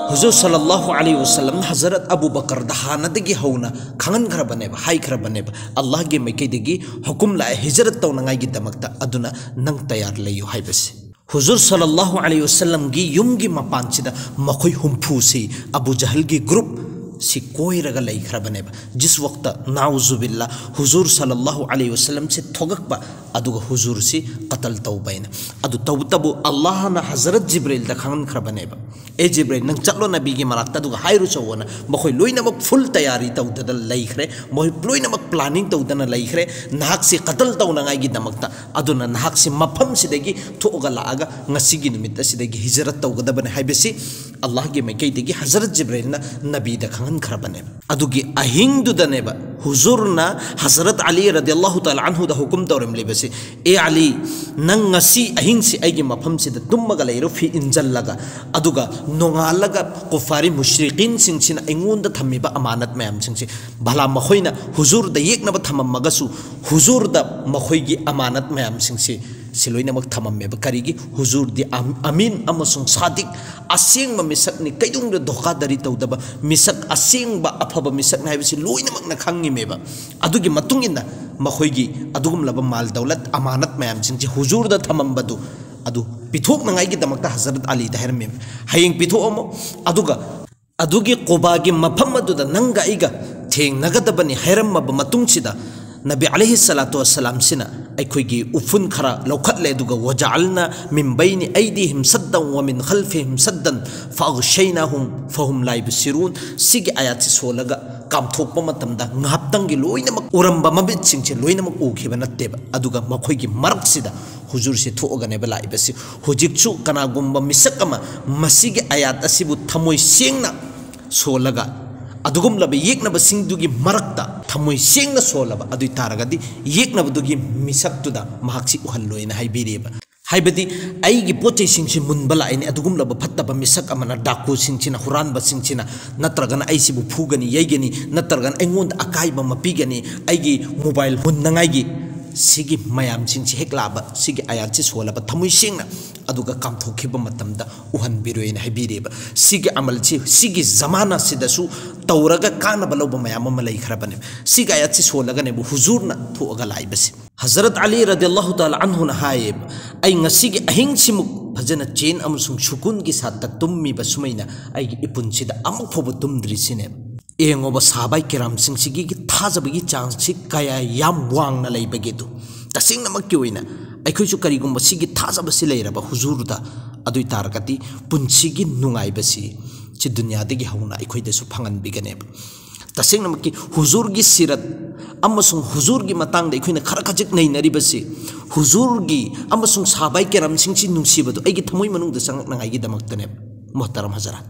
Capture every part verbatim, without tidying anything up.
ꯍꯨꯖꯨꯔ ꯁꯜꯂꯜꯂꯥꯍꯨ ꯑꯂꯩꯍꯤ ꯋꯁꯜꯂꯝꯅ Hazrat Abu ꯕꯀꯔꯗ ꯍꯥꯟꯅꯗꯒꯤ ꯍꯧꯅ ꯈꯪꯍꯟꯈ꯭ꯔꯕꯅꯦꯕ, ꯍꯥꯏꯈ꯭ꯔꯕꯅꯦꯕ, "ꯑꯜꯂꯥꯍꯒꯤ ꯃꯥꯏꯀꯩꯗꯒꯤ ꯍꯨꯀꯨꯝ ꯂꯥꯛꯑꯦ ꯍꯤꯖꯔꯠ ꯇꯧꯅꯉꯥꯏꯒꯤꯗꯃꯛꯇ, ꯑꯗꯨꯅ ꯅꯪ ꯇꯌꯥꯔ ꯂꯩꯌꯨ" ꯍꯥꯏꯕꯁꯦ꯫ ꯍꯨꯖꯨꯔ ꯁꯜꯂꯜꯂꯥꯍꯨ ꯑꯂꯩꯍꯤ ꯋꯁꯜꯂꯝꯒꯤ ꯌꯨꯝꯒꯤ ꯃꯄꯥꯟꯁꯤꯗ ꯃꯈꯣꯏ ꯍꯨꯝꯐꯨꯁꯤ, ꯑꯕꯨ ꯖꯍꯜꯒꯤ ꯒ꯭ꯔꯨꯞ ꯁꯤ ꯀꯣꯏꯔꯒ ꯂꯩꯈ꯭ꯔꯕꯅꯦꯕ꯫ ꯖꯤꯁ ꯋꯛꯇ, ꯅꯥꯎꯖꯨꯕꯤꯜꯂꯥ, ꯍꯨꯖꯨꯔ ꯁꯜꯂꯜꯂꯥꯍꯨ ꯑꯂꯩꯍꯤ ꯋꯁꯜꯂꯝꯁꯤ ꯊꯣꯒꯛꯄ, ꯑꯗꯨꯒ ꯍꯨꯖꯨꯔꯁꯤ ꯀꯇꯜ ꯇꯧꯕ ꯍꯥꯏꯅ꯫ ꯑꯗꯨ ꯇꯧꯕꯇꯕꯨ ꯑꯜꯂꯥꯍꯅ ꯍꯖꯔꯠ ꯖꯤꯕ꯭ꯔꯤꯜꯗ ꯈꯪꯍꯟꯈ꯭ꯔꯕꯅꯦꯕ, "ꯑꯦ ꯖꯤꯕ꯭ꯔꯤꯜ, ꯅꯪ ꯆꯠꯂꯣ ꯅꯕꯤꯒꯤ ꯃꯅꯥꯛꯇ, ꯑꯗꯨꯒ ꯍꯥꯏꯔꯨꯆꯣꯅ"꯫ ꯃꯈꯣꯏ ꯂꯣꯏꯅꯃꯛ ꯐꯨꯜ ꯇꯌꯥꯔꯤ ꯇꯧꯗꯅ ꯂꯩꯈ꯭ꯔꯦ, ꯃꯈꯣꯏ ꯂꯣꯏꯅꯃꯛ ꯄ꯭ꯂꯥꯅꯤꯡ ꯇꯧꯗꯅ ꯂꯩꯈ꯭ꯔꯦ꯫ ꯅꯍꯥꯛꯁꯤ ꯀꯇꯜ ꯇꯧꯅꯉꯥꯏꯒꯤꯗꯃꯛꯇ, ꯑꯗꯨꯅ ꯅꯍꯥꯛꯁꯤ ꯃꯐꯝꯁꯤꯗꯒꯤ ꯊꯣꯛꯑꯒ ꯂꯥꯛꯑꯒ ꯉꯁꯤꯒꯤ ꯅꯨꯃꯤꯠ ꯑꯁꯤꯗꯒꯤ ꯍꯤꯖꯔꯠ ꯇꯧꯒꯗꯕꯅꯤ ꯍꯥꯏꯕꯁꯤ ꯑꯜꯂꯥꯍꯒꯤ ꯃꯥꯏꯀꯩꯗꯒꯤ ꯍꯖꯔꯠ ꯖꯤꯕ꯭ꯔꯤꯜꯅ ꯅꯕꯤꯗ ꯈꯪꯍꯟꯈ꯭ꯔꯕꯅꯦꯕ꯫ ꯑꯗꯨꯒꯤ ꯑꯍꯤꯡꯗꯨꯗꯅꯦꯕ ꯍꯨꯖꯨꯔꯅ ꯍꯖꯔꯠ ꯑꯂꯤ ꯔꯗꯤꯌꯜꯂꯥꯍꯨ ꯇꯥꯂꯥ ꯑꯟꯍꯨꯗ ꯍꯨꯀꯨꯝ ꯇꯧꯔꯝꯂꯤꯕꯁꯤ, "ꯑꯦ ꯑꯂꯤ, ꯅꯪ ꯉꯁꯤ ꯑꯍꯤꯡꯁꯤ ꯑꯩꯒꯤ ꯃꯐꯝꯁꯤꯗ ꯇꯨꯝꯃꯒ ꯂꯩꯔꯣ, ꯐꯤ ꯏꯟꯖꯜꯂꯒ, ꯑꯗꯨꯒ ꯅꯣꯡꯉꯥꯜꯂꯒ ꯀꯨꯐꯥꯔꯤ ꯃꯨꯁ꯭ꯔꯤꯀꯤꯟꯁꯤꯡꯁꯤꯅ ꯑꯩꯉꯣꯟꯗ ꯊꯝꯃꯤꯕ ꯑꯃꯥꯅꯠ ꯃꯌꯥꯝꯁꯤꯡꯁꯤ, ꯚꯂꯥ ꯃꯈꯣꯏꯅ ꯍꯨꯖꯨꯔꯗ ꯌꯦꯛꯅꯕ ꯊꯝꯃꯝꯃꯒꯁꯨ, ꯍꯨꯖꯨꯔꯗ ꯃꯈꯣꯏꯒꯤ ꯑꯃꯥꯅꯠ ꯃꯌꯥꯝꯁꯤꯡꯁꯤ, ꯁꯤ ꯂꯣꯏꯅꯃꯛ ꯊꯝꯃꯝꯃꯦꯕ꯫ ꯀꯔꯤꯒꯤ? ꯍꯨꯖꯨꯔꯗꯤ ꯑꯝ-, ꯑꯃꯤꯟ ꯑꯃꯁꯨꯡ ꯁꯥꯗꯤꯛ, ꯑꯁꯦꯡꯕ ꯃꯤꯁꯛꯅꯤ, ꯀꯩꯗꯧꯅꯨꯡꯗ ꯙꯣꯀꯥꯗꯔꯤ ꯇꯧꯗꯕ ꯃꯤꯁꯛ, ꯑꯁꯦꯡꯕ ꯑꯐꯕ ꯃꯤꯁꯛꯅꯤ ꯍꯥꯏꯕꯁꯤ ꯂꯣꯏꯅꯃꯛꯅ ꯈꯪꯉꯤꯃꯦꯕ꯫ ꯑꯗꯨꯒꯤ ꯃꯇꯨꯡ ꯏꯟꯅ ꯃꯈꯣꯏꯒꯤ ꯑꯗꯨꯒꯨꯝꯂꯕ ꯃꯥꯜ ꯗꯧꯂꯠ, ꯑꯃꯥꯅꯠ ꯃꯌꯥꯝꯁꯤꯡꯁꯦ ꯍꯨꯖꯨꯔꯗ ꯊꯝꯃꯝꯕꯗꯨ, ꯑꯗꯨ ꯄꯤꯊꯣꯛꯅꯉꯥꯏꯒꯤꯗꯃꯛꯇ ꯍꯖꯔꯠ ꯑꯂꯤꯗ ꯍꯥꯏꯔꯝꯃꯦꯕ, "ꯍꯌꯦꯡ ꯄꯤꯊꯣꯛꯑꯝꯃꯣ, ꯑꯗꯨꯒ ꯑꯗꯨꯒꯤ ꯀꯨꯕꯥꯒꯤ ꯃꯐꯝ ꯑꯗꯨꯗ ꯅꯪꯒ ꯑꯩꯒ ꯊꯦꯡꯅꯒꯗꯕꯅꯤ" ꯍꯥꯏꯔꯝꯃꯕ ꯃꯇꯨꯡꯁꯤꯗ, ꯅꯕꯤ ꯑꯂꯩꯍꯤ ꯁꯂꯥꯇꯨ ꯋꯁꯁꯂꯥꯝꯁꯤꯅ ꯑꯩꯈꯣꯏꯒꯤ ꯎꯐꯨꯟ ꯈꯔ ꯂꯧꯈꯠꯂꯦ, ꯑꯗꯨꯒ "ꯋꯖꯥꯜꯅ ꯃꯤꯟ ꯕꯩꯅꯤ ꯑꯩꯗꯤꯍꯤꯝ ꯁꯠꯗꯟ ꯋꯥ ꯃꯤꯟ ꯈꯜꯐꯤꯍꯤꯝ ꯁꯠꯗꯟ ꯐꯥꯒꯁꯩꯅꯥꯍꯨꯝ ꯐꯍꯨꯝ ꯂꯥꯏꯕꯁꯤꯔꯨꯟ", ꯁꯤꯒꯤ ꯑꯥꯌꯥꯠꯁꯤ ꯁꯣꯜꯂꯒ ꯀꯥꯝꯊꯣꯛꯄ ꯃꯇꯝꯗ ꯉꯥꯏꯍꯥꯛꯇꯪꯒꯤ ꯂꯣꯏꯅꯃꯛ ꯎꯔꯝꯕ ꯃꯃꯤꯠꯁꯤꯡꯁꯦ ꯂꯣꯏꯅꯃꯛ ꯎꯈꯤꯕ ꯅꯠꯇꯦꯕ, ꯑꯗꯨꯒ ꯃꯈꯣꯏꯒꯤ ꯃꯔꯛꯁꯤꯗ ꯍꯨꯖꯨꯔꯁꯦ ꯊꯣꯛꯑꯒꯅꯦꯕ ꯂꯥꯛꯏꯕꯁꯤ꯫ ꯍꯧꯖꯤꯛꯁꯨ ꯀꯅꯥꯒꯨꯝꯕ ꯃꯤꯁꯛ ꯑꯃ ꯃꯁꯤꯒꯤ ꯑꯥꯌꯥꯠ ꯑꯁꯤꯕꯨ ꯊꯃꯣꯏ ꯁꯦꯡꯅ ꯁꯣꯜꯂꯒ, ꯑꯗꯨꯒꯨꯝꯂꯕ ꯌꯦꯛꯅꯕꯁꯤꯡꯗꯨꯒꯤ ꯃꯔꯛꯇ ꯊꯃꯣꯏ ꯁꯦꯡꯅ ꯁꯣꯜꯂꯕ ꯑꯗꯨ ꯑꯣꯏ ꯇꯥꯔꯒꯗꯤ, ꯌꯦꯛꯅꯕꯗꯨꯒꯤ ꯃꯤꯁꯛꯇꯨꯗ ꯃꯍꯥꯛꯁꯤ ꯎꯍꯜꯂꯣꯏꯅ ꯍꯥꯏꯕꯤꯔꯤꯕ꯫ ꯍꯥꯏꯕꯗꯤ, "ꯑꯩꯒꯤ ꯄꯣꯠ ꯆꯩꯁꯤꯡꯁꯤ ꯃꯨꯟꯕ ꯂꯥꯛꯏꯅꯦ, ꯑꯗꯨꯒꯨꯝꯂꯕ ꯐꯠꯇꯕ ꯃꯤꯁꯛ ꯑꯃꯅ, ꯗꯥꯀꯨꯁꯤꯡꯁꯤꯅ, ꯍꯨꯔꯥꯟꯕꯁꯤꯡꯁꯤꯅ, ꯅꯠꯇ꯭ꯔꯒꯅ ꯑꯩꯁꯤꯕꯨ ꯐꯨꯒꯅꯤ, ꯌꯩꯒꯅꯤ, ꯅꯠꯇ꯭ꯔꯒꯅ ꯑꯩꯉꯣꯟꯗ ꯑꯀꯥꯏꯕ ꯑꯃ ꯄꯤꯒꯅꯤ, ꯑꯩꯒꯤ ꯃꯣꯕꯥꯏꯜ ꯃꯨꯟꯅꯉꯥꯏꯒꯤ ꯁꯤꯒꯤ ꯃꯌꯥꯝꯁꯤꯡꯁꯤ ꯍꯦꯛ ꯂꯥꯛꯑꯕ, ꯁꯤꯒꯤ ꯑꯌꯥꯠꯁꯤ ꯁꯣꯜꯂꯕ ꯊꯃꯣꯏ ꯁꯦꯡꯅ, ꯑꯗꯨꯒ ꯀꯥꯝꯊꯣꯛꯈꯤꯕ ꯃꯇꯝꯗ ꯎꯍꯟꯕꯤꯔꯣꯏꯅ ꯍꯥꯏꯕꯤꯔꯦꯕ꯫ ꯁꯤꯒꯤ ꯑꯃꯜꯁꯤ ꯁꯤꯒꯤ ꯖꯃꯥꯅꯥꯁꯤꯗꯁꯨ ꯇꯧꯔꯒ ꯀꯥꯟꯅꯕ ꯂꯧꯕ ꯃꯌꯥꯝ ꯑꯃ ꯂꯩꯈ꯭ꯔꯕꯅꯦꯕ꯫ ꯁꯤꯒꯤ ꯑꯌꯥꯠꯁꯤ ꯁꯣꯜꯂꯒꯅꯦꯕ ꯍꯨꯖꯨꯔꯅ ꯊꯣꯛꯑꯒ ꯂꯥꯛꯏꯕꯁꯤ꯫ ꯍꯖꯔꯠ ꯑꯂꯤ ꯔꯗꯤꯌꯜꯂꯥꯍꯨ ꯇꯥꯂꯥ ꯑꯟꯍꯨꯅ ꯍꯥꯏꯌꯦꯕ, "ꯑꯩ ꯉꯁꯤꯒꯤ ꯑꯍꯤꯡꯁꯤꯃꯨꯛ ꯐꯖꯅ ꯆꯦꯟ ꯑꯃꯁꯨꯡ ꯁꯨꯀꯨꯟꯒꯤ ꯁꯥꯠꯇ ꯇꯨꯝꯃꯤꯕ ꯁꯨꯃꯩꯅ ꯑꯩꯒꯤ ꯏꯄꯨꯟꯁꯤꯗ ꯑꯃꯨꯛ ꯐꯥꯎꯕ ꯇꯨꯝꯗ꯭ꯔꯤꯁꯤꯅꯦꯕ"꯫ ꯌꯦꯡꯉꯣꯕ, ꯁꯍꯥꯕꯥꯏ ꯀꯤꯔꯥꯝꯁꯤꯡꯁꯤꯒꯤ ꯊꯥꯖꯕꯒꯤ ꯆꯥꯡꯁꯤ ꯀꯌꯥ ꯌꯥꯝ ꯋꯥꯡꯅ ꯂꯩꯕꯒꯦꯗꯨ꯫ ꯇꯁꯦꯡꯅꯃꯛꯀꯤ ꯑꯣꯏꯅ ꯑꯩꯈꯣꯏꯁꯨ ꯀꯔꯤꯒꯨꯝꯕ ꯁꯤꯒꯤ ꯊꯥꯖꯕꯁꯤ ꯂꯩꯔꯕ ꯍꯨꯖꯨꯔꯗ, ꯑꯗꯨ ꯑꯣꯏ ꯇꯥꯔꯒꯗꯤ ꯄꯨꯟꯁꯤꯒꯤ ꯅꯨꯡꯉꯥꯏꯕꯁꯤ ꯁꯤ ꯗꯨꯅꯤꯌꯥꯗꯒꯤ ꯍꯧꯅ ꯑꯩꯈꯣꯏꯗꯁꯨ ꯐꯪꯍꯟꯕꯤꯒꯅꯦꯕ꯫ ꯇꯁꯦꯡꯅꯃꯛꯀꯤ ꯍꯨꯖꯨꯔꯒꯤ ꯁꯤꯔꯠ ꯑꯃꯁꯨꯡ ꯍꯨꯖꯨꯔꯒꯤ ꯃꯇꯥꯡꯗ ꯑꯩꯈꯣꯏꯅ ꯈꯔ ꯈꯖꯤꯛ ꯅꯩꯅꯔꯤꯕꯁꯤ, ꯍꯨꯖꯨꯔꯒꯤ ꯑꯃꯁꯨꯡ ꯁꯍꯥꯕꯥꯏ ꯀꯤꯔꯥꯝꯁꯤꯡꯁꯤ ꯅꯨꯡꯁꯤꯕꯗꯨ ꯑꯩꯒꯤ ꯊꯃꯣꯏ ꯃꯅꯨꯡꯗ ꯆꯪꯉꯛꯅꯉꯥꯏꯒꯤꯗꯃꯛꯇꯅꯦꯕ꯫ ꯃꯣꯍꯇꯔꯝ ꯍꯖꯔꯥꯠ,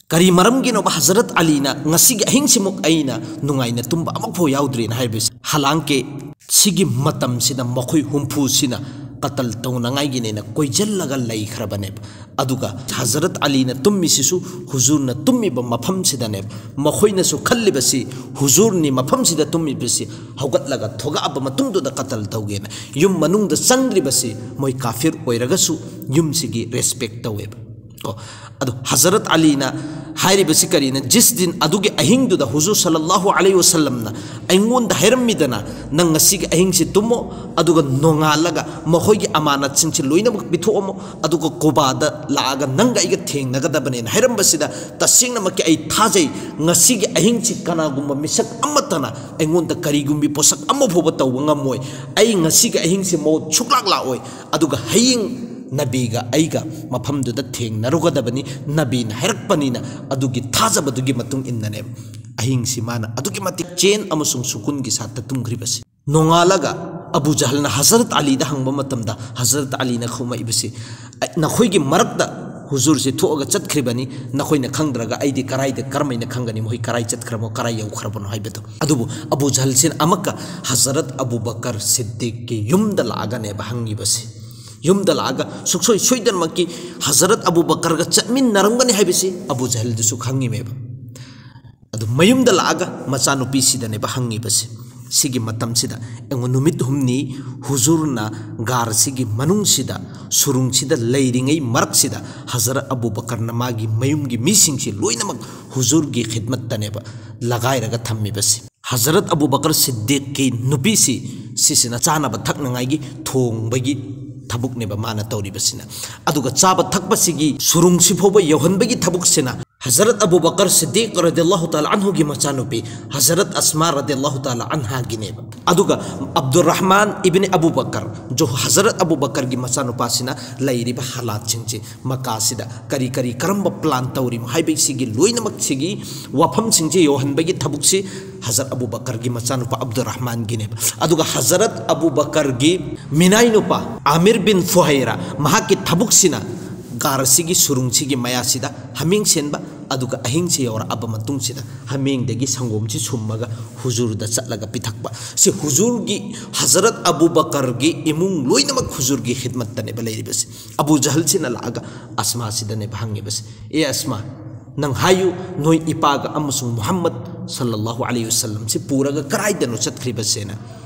ꯀꯔꯤ ꯃꯔꯝꯒꯤꯅꯣꯕ ꯍꯖꯔꯠ ꯑꯂꯤꯅ ꯉꯁꯤꯒꯤ ꯑꯍꯤꯡꯁꯤꯃꯨꯛ ꯑꯩꯅ ꯅꯨꯡꯉꯥꯏꯅ ꯇꯨꯝꯕ ꯑꯃꯐꯥꯎ ꯌꯥꯎꯗ꯭ꯔꯤꯅ ꯍꯥꯏꯔꯤꯕꯁꯤ? ꯍꯥꯂꯥꯡꯀꯦ ꯁꯤꯒꯤ ꯃꯇꯝꯁꯤꯗ ꯃꯈꯣꯏ ꯍꯨꯝꯐꯨꯁꯤꯅ ꯀꯇꯜ ꯇꯧꯅꯉꯥꯏꯒꯤꯅꯦꯅ ꯀꯣꯏꯖꯜꯂꯒ ꯂꯩꯈ꯭ꯔꯕꯅꯦꯕ꯫ ꯑꯗꯨꯒ ꯍꯖꯔꯠ ꯑꯂꯤꯅ ꯇꯨꯝꯃꯤꯁꯤꯁꯨ ꯍꯨꯖꯨꯔꯅ ꯇꯨꯝꯃꯤꯕ ꯃꯐꯝꯁꯤꯗꯅꯦꯕ꯫ ꯃꯈꯣꯏꯅꯁꯨ ꯈꯜꯂꯤꯕꯁꯤ ꯍꯨꯖꯨꯔꯅꯤ ꯃꯐꯝꯁꯤꯗ ꯇꯨꯝꯃꯤꯕꯁꯤ ꯍꯧꯒꯠꯂꯒ ꯊꯣꯛꯂꯛꯑꯕ ꯃꯇꯨꯡꯗꯨꯗ ꯀꯇꯜ ꯇꯧꯒꯦꯅ꯫ ꯌꯨꯝ ꯃꯅꯨꯡꯗ ꯆꯪꯗ꯭ꯔꯤꯕꯁꯤ ꯃꯣꯏ ꯀꯥꯐꯤꯔ ꯑꯣꯏꯔꯒꯁꯨ ꯌꯨꯝꯁꯤꯒꯤ ꯔꯦꯁꯄꯦꯛ ꯇꯧꯋꯦꯕ꯫ ꯀꯣ, ꯑꯗꯣ ꯍꯖꯔꯠ ꯑꯂꯤꯅ ꯍꯥꯏꯔꯤꯕꯁꯤ ꯀꯔꯤꯅ? ꯖꯤꯁ ꯗꯤꯟ, ꯑꯗꯨꯒꯤ ꯑꯍꯤꯡꯗꯨꯗ ꯍꯨꯖꯨꯔ ꯁꯜꯂꯜꯂꯥꯍꯨ ꯑꯂꯩꯍꯤ ꯋꯁꯜꯂꯝꯅ ꯑꯩꯉꯣꯟꯗ ꯍꯥꯏꯔꯝꯃꯤꯗꯅ, "ꯅꯪ ꯉꯁꯤꯒꯤ ꯑꯍꯤꯡꯁꯤ ꯇꯨꯝꯃꯣ, ꯑꯗꯨꯒ ꯅꯣꯡꯉꯥꯜꯂꯒ ꯃꯈꯣꯏꯒꯤ ꯑꯃꯥꯅꯠꯁꯤꯡꯁꯤ ꯂꯣꯏꯅꯃꯛ ꯄꯤꯊꯣꯛꯑꯝꯃꯣ, ꯑꯗꯨꯒ ꯀꯨꯕꯥꯗ ꯂꯥꯛꯑꯒ ꯅꯪꯒ ꯑꯩꯒ ꯊꯦꯡꯅꯒꯗꯕꯅꯦꯅ" ꯍꯥꯏꯔꯝꯕꯁꯤꯗ, ꯇꯁꯦꯡꯅꯃꯛꯀꯤ ꯑꯩ ꯊꯥꯖꯩ, ꯉꯁꯤꯒꯤ ꯑꯍꯤꯡꯁꯤ ꯀꯅꯥꯒꯨꯝꯕ ꯃꯤꯁꯛ ꯑꯃꯠꯇꯅ ꯑꯩꯉꯣꯟꯗ ꯀꯔꯤꯒꯨꯝꯕꯤ ꯄꯣꯠꯁꯛ ꯑꯃ ꯐꯥꯎꯕ ꯇꯧꯕ ꯉꯝꯃꯣꯏ꯫ ꯑꯩ ꯉꯁꯤꯒꯤ ꯑꯍꯤꯡꯁꯤ ꯃꯧꯠ ꯁꯨꯛꯂꯥꯛ ꯂꯥꯛꯑꯣꯏ꯫ ꯑꯗꯨꯒ ꯍꯌꯦꯡ ꯅꯕꯤꯒ ꯑꯩꯒ ꯃꯐꯝꯗꯨꯗ ꯊꯦꯡꯅꯔꯨꯒꯗꯕꯅꯤ, ꯅꯕꯤꯅ ꯍꯥꯏꯔꯛꯄꯅꯤꯅ꯫ ꯑꯗꯨꯒꯤ ꯊꯥꯖꯕꯗꯨꯒꯤ ꯃꯇꯨꯡ ꯏꯟꯅꯅꯦꯕ ꯑꯍꯤꯡꯁꯤ ꯃꯥꯅ ꯑꯗꯨꯛꯀꯤ ꯃꯇꯤꯛ ꯆꯦꯟ ꯑꯃꯁꯨꯡ ꯁꯨꯀꯨꯟꯒꯤ ꯁꯥꯠꯇ ꯇꯨꯝꯈ꯭ꯔꯤꯕꯁꯤ꯫ ꯅꯣꯡꯉꯥꯜꯂꯒ ꯑꯕꯨ ꯖꯍꯜꯅ ꯍꯖꯔꯠ ꯑꯂꯤꯗ ꯍꯪꯕ ꯃꯇꯝꯗ, ꯍꯖꯔꯠ ꯑꯂꯤꯅ ꯈꯨꯝꯃꯛꯏꯕꯁꯤ, "ꯑ-, ꯅꯈꯣꯏꯒꯤ ꯃꯔꯛꯇ ꯍꯨꯖꯨꯔꯁꯤ ꯊꯣꯛꯑꯒ ꯆꯠꯈ꯭ꯔꯤꯕꯅꯤ, ꯅꯈꯣꯏꯅ ꯈꯪꯗ꯭ꯔꯒ ꯑꯩꯗꯤ ꯀꯔꯥꯏꯗ, ꯀꯔꯝꯍꯥꯏꯅ ꯈꯪꯒꯅꯤ ꯃꯈꯣꯏ ꯀꯔꯥꯏ ꯆꯠꯈ꯭ꯔꯕꯅꯣ, ꯀꯔꯥꯏ ꯌꯧꯈ꯭ꯔꯕꯅꯣ?" ꯍꯥꯏꯕꯗꯣ꯫ ꯑꯗꯨꯕꯨ ꯑꯕꯨ ꯖꯍꯜꯁꯤꯅ ꯑꯃꯨꯛꯀ ꯍꯖꯔꯠ ꯑꯕꯨ ꯕꯀꯔ ꯁꯤꯗꯤꯛꯀꯤ ꯌꯨꯝꯗ ꯂꯥꯛꯑꯒꯅꯦꯕ ꯍꯪꯉꯤꯕꯁꯤ꯫ ꯌꯨꯝꯗ ꯂꯥꯛꯑꯒ ꯁꯨꯡꯁꯣꯏ ꯁꯣꯏꯗꯅꯃꯛꯀꯤ ꯍꯖꯔꯠ ꯑꯕꯨ ꯕꯀꯔꯒ ꯆꯠꯃꯤꯟꯅꯔꯝꯒꯅꯤ ꯍꯥꯏꯕꯁꯤ ꯑꯕꯨ ꯖꯍꯜꯗꯨꯁꯨ ꯈꯪꯉꯤꯃꯦꯕ꯫ ꯑꯗꯨ ꯃꯌꯨꯝꯗ ꯂꯥꯛꯑꯒ ꯃꯆꯥꯅꯨꯄꯤꯁꯤꯗꯅꯦꯕ ꯍꯪꯉꯤꯕꯁꯦ꯫ ꯁꯤꯒꯤ ꯃꯇꯝꯁꯤꯗ ꯌꯦꯡꯉꯨ, ꯅꯨꯃꯤꯠ ꯍꯨꯝꯅꯤ ꯍꯨꯖꯨꯔꯅ ꯒꯥꯔꯁꯤꯒꯤ ꯃꯅꯨꯡꯁꯤꯗ, ꯁꯨꯔꯨꯡꯁꯤꯗ ꯂꯩꯔꯤꯉꯩ ꯃꯔꯛꯁꯤꯗ ꯍꯖꯔꯠ ꯑꯕꯨ ꯕꯀꯔꯅ ꯃꯥꯒꯤ ꯃꯌꯨꯝꯒꯤ ꯃꯤꯁꯤꯡꯁꯤ ꯂꯣꯏꯅꯃꯛ ꯍꯨꯖꯨꯔꯒꯤ ꯈꯤꯗꯃꯠꯇꯅꯦꯕ ꯂꯒꯥꯏꯔꯒ ꯊꯝꯃꯤꯕꯁꯤ꯫ ꯍꯖꯔꯠ ꯑꯕꯨ ꯕꯀꯔ ꯁꯤꯗꯤꯛꯀꯤ ꯅꯨꯄꯤꯁꯤ, ꯁꯤꯁꯤꯅ ꯆꯥꯅꯕ ꯊꯛꯅꯉꯥꯏꯒꯤ ꯊꯣꯡꯕꯒꯤ ꯊꯕꯛꯅꯦꯕ ꯃꯥꯅ ꯇꯧꯔꯤꯕꯁꯤꯅ꯫ ꯑꯗꯨꯒ ꯆꯥꯕ ꯊꯛꯄꯁꯤꯒꯤ ꯁꯨꯔꯨꯡꯁꯤ ꯐꯥꯎꯕ ꯌꯧꯍꯟꯕꯒꯤ ꯊꯕꯛꯁꯤꯅ ꯍꯖꯔꯠ ꯑꯕꯨ ꯕꯀꯔ ꯁꯤꯗꯤꯛ ꯔꯗꯤꯌꯜꯂꯥꯍꯨ ꯇꯥꯂꯥ ꯑꯟꯍꯨꯒꯤ ꯃꯆꯥꯅꯨꯄꯤ ꯍꯖꯔꯠ ꯑꯁꯃꯥ ꯔꯗꯤꯌꯜꯂꯥꯍꯨ ꯇꯥꯂꯥ ꯑꯟꯍꯥꯒꯤꯅꯦꯕ꯫ ꯑꯗꯨꯒ ꯑꯕꯗꯨꯔꯔꯍꯃꯥꯟ ꯏꯕꯤꯟ ꯑꯕꯨ ꯕꯀꯔ, ꯖꯣ-, ꯍꯖꯔꯠ ꯑꯕꯨ ꯕꯀꯔꯒꯤ ꯃꯆꯥꯅꯨꯄꯥꯁꯤꯅ ꯂꯩꯔꯤꯕ ꯍꯥꯂꯥꯠꯁꯤꯡꯁꯤ, ꯃꯀꯥꯁꯤꯗ ꯀꯔꯤ ꯀꯔꯤ, ꯀꯔꯝꯕ ꯄ꯭ꯂꯥꯟ ꯇꯧꯔꯤꯃꯣ ꯍꯥꯏꯕꯁꯤꯒꯤ ꯂꯣꯏꯅꯃꯛꯁꯤꯒꯤ ꯋꯥꯐꯝꯁꯤꯡꯁꯤ ꯌꯧꯍꯟꯕꯒꯤ ꯊꯕꯛꯁꯤ ꯍꯖꯔꯠ ꯑꯕꯨ ꯕꯀꯔꯒꯤ ꯃꯆꯥꯅꯨꯄꯥ ꯑꯕꯗꯨꯔꯔꯍꯃꯥꯟꯒꯤꯅꯦꯕ꯫ ꯑꯗꯨꯒ ꯍꯖꯔꯠ ꯑꯕꯨ ꯕꯀꯔꯒꯤ ꯃꯤꯅꯥꯏ ꯅꯨꯄꯥ ꯑꯥꯃꯤꯔ ꯕꯤꯟ ꯐꯨꯍꯩꯔꯥ, ꯃꯍꯥꯛꯀꯤ ꯊꯕꯛꯁꯤꯅ ꯒꯥꯔꯁꯤꯒꯤ ꯁꯨꯔꯨꯡꯁꯤꯒꯤ ꯃꯌꯥꯁꯤꯗ ꯍꯥꯃꯦꯡ ꯁꯦꯟꯕ, ꯑꯗꯨꯒ ꯑꯍꯤꯡꯁꯤ ꯌꯧꯔꯛꯑꯕ ꯃꯇꯨꯡꯁꯤꯗ ꯍꯥꯃꯦꯡꯗꯒꯤ ꯁꯪꯒꯣꯝꯁꯤ ꯁꯨꯝꯃꯒ ꯍꯨꯖꯨꯔꯗ ꯆꯠꯂꯒ ꯄꯤꯊꯛꯄ꯫ ꯁꯤ ꯍꯨꯖꯨꯔꯒꯤ, ꯍꯖꯔꯠ ꯑꯕꯨ ꯕꯀꯔꯒꯤ ꯏꯃꯨꯡ ꯂꯣꯏꯅꯃꯛ ꯍꯨꯖꯨꯔꯒꯤ ꯈꯤꯗꯃꯠꯇꯅꯦꯕ ꯂꯩꯔꯤꯕꯁꯤ꯫ ꯑꯕꯨ ꯖꯍꯜꯁꯤꯅ ꯂꯥꯛꯑꯒ ꯑꯁꯃꯥꯁꯤꯗꯅꯦꯕ ꯍꯪꯉꯤꯕꯁꯤ, "ꯑꯦ ꯑꯁꯃꯥ, ꯅꯪ ꯍꯥꯏꯌꯨ, ꯅꯣꯏ ꯏꯄꯥꯒ ꯑꯃꯁꯨꯡ ꯃꯨꯍꯝꯃꯗ ꯁꯜꯂꯜꯂꯥꯍꯨ ꯑꯂꯩꯍꯤ ꯋꯁꯜꯂꯝꯁꯤ ꯄꯨꯔꯒ ꯀꯔꯥꯏꯗꯅꯣ ꯆꯠꯈ꯭ꯔꯤꯕꯁꯦꯅ?"